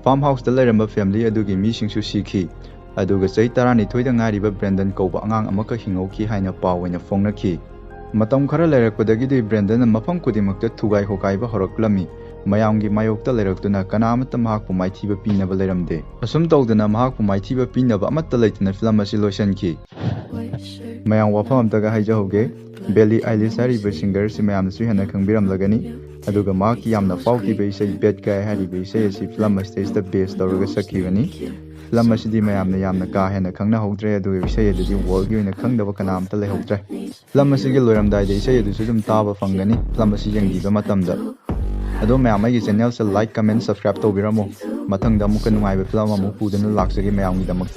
ꯐꯥꯔꯝ ꯍꯥꯎꯁꯇ ꯂꯩꯔꯝꯕ ꯐꯦꯃꯤꯂꯤ ꯑꯗꯨꯒꯤ ꯃꯤꯁꯤꯡꯁꯨ ꯁꯤꯈꯤ꯫ ꯑꯗꯨꯒ ꯆꯍꯤ ꯇꯔꯥꯅꯤꯊꯣꯏꯗ ꯉꯥꯏꯔꯤꯕ ꯕ꯭ꯔꯦꯟꯗꯟ ꯀꯧꯕ ꯑꯉꯥꯡ ꯑꯃꯈꯛ ꯍꯤꯡꯍꯧꯈꯤ ꯍꯥꯏꯅ ꯄꯥꯎ ꯑꯣꯏꯅ ꯐꯣꯡꯅꯈꯤ꯫ ꯃꯇꯝ ꯈꯔ ꯂꯩꯔꯛꯄꯗꯒꯤꯗꯤ ꯕ꯭ꯔꯦꯟꯗꯟꯅ ꯃꯐꯝ ꯈꯨꯗꯤꯡꯃꯛꯇ ꯊꯨꯒꯥꯏ ꯍꯣꯒꯥꯏꯕ ꯍꯧꯔꯛꯂꯝꯃꯤ꯫ ꯃꯌꯥꯝꯒꯤ ꯃꯥꯌꯣꯛꯇ ꯂꯩꯔꯛꯇꯨꯅ ꯀꯅꯥ ꯑꯃꯠꯇ ꯃꯍꯥꯛꯄꯨ ꯃꯥꯏꯊꯤꯕ ꯄꯤꯅꯕ ꯂꯩꯔꯝꯗꯦ꯫ ꯑꯁꯨꯝ ꯇꯧꯗꯅ ꯃꯍꯥꯛꯄꯨ ꯃꯥꯏꯊꯤꯕ ꯄꯤꯅꯕ ꯑꯃꯠꯇ ꯂꯩꯇꯅ ꯐꯤꯂꯝ ꯑꯁꯤ ꯂꯣꯏꯁꯤꯟꯈꯤ꯫ ꯃꯌꯥꯝ ꯋꯥꯐꯝ ꯑꯝꯇꯒ ꯍꯥꯏꯖꯍꯧꯒꯦ, ꯕꯦꯂꯤ ꯑꯥꯏꯂꯤꯁ ꯍꯥꯏꯔꯤꯕ ꯁꯤꯡꯒꯔꯁꯤ ꯃꯌꯥꯝꯅꯁꯨ ꯍꯦꯟꯅ ꯈꯪꯕꯤꯔꯝꯂꯒꯅꯤ꯫ ꯑꯗꯨꯒ ꯃꯍꯥꯛꯀꯤ ꯌꯥꯝꯅ ꯐꯥꯎꯈꯤꯕ ꯏꯁꯩ ꯕꯦꯠ ꯒꯥꯏ ꯍꯥꯏꯔꯤꯕ ꯏꯁꯩ ꯑꯁꯤ ꯐꯤꯂꯝ ꯑꯁꯤꯗꯩꯁꯤꯗ ꯕꯦꯁ ꯇꯧꯔꯒ ꯁꯛꯈꯤꯕꯅꯤ꯫ ꯐꯤꯂꯝ ꯑꯁꯤꯗꯤ ꯃꯌꯥꯝꯅ ꯌꯥꯝꯅ ꯀꯥ ꯍꯦꯟꯅ ꯈꯪꯅꯍꯧꯗ꯭ꯔꯦ, ꯑꯗꯨꯒ ꯏꯁꯩ ꯑꯗꯨꯗꯤ ꯋꯥꯔꯜꯒꯤ ꯑꯣꯏꯅ ꯈꯪꯗꯕ ꯀꯅꯥ ꯑꯝꯇ ꯂꯩꯍꯧꯗ꯭ꯔꯦ꯫ ꯐꯤꯂꯝ ꯑꯁꯤꯒꯤ ꯂꯣꯏꯔꯝꯗꯥꯏꯗ ꯏꯁꯩ ꯑꯗꯨꯁꯨ ꯑꯗꯨꯝ ꯇꯥꯕ ꯐꯪꯒꯅꯤ ꯐꯤꯂꯝ ꯑꯁꯤ ꯌꯦꯡꯕꯤꯕ ꯃꯇꯝꯗ꯫ ꯑꯗꯣ ꯃꯌꯥꯝ ꯑꯩꯒꯤ ꯆꯦꯅꯦꯜꯁꯦ ꯂꯥꯏꯛ, ꯀꯃꯦꯟ, ꯁꯕꯁꯀ꯭ꯔꯥꯏꯕ ꯇꯧꯕꯤꯔꯝꯃꯣ꯫ ꯃꯊꯪꯗ ꯑꯃꯨꯛꯀ ꯅꯨꯡꯉꯥꯏꯕ ꯐꯤꯂꯝ ꯑꯃꯨꯛ ꯄꯨꯗꯨꯅ ꯂꯥꯛꯆꯒꯦ ꯃꯌꯥꯝꯒꯤꯗꯃꯛꯇ꯫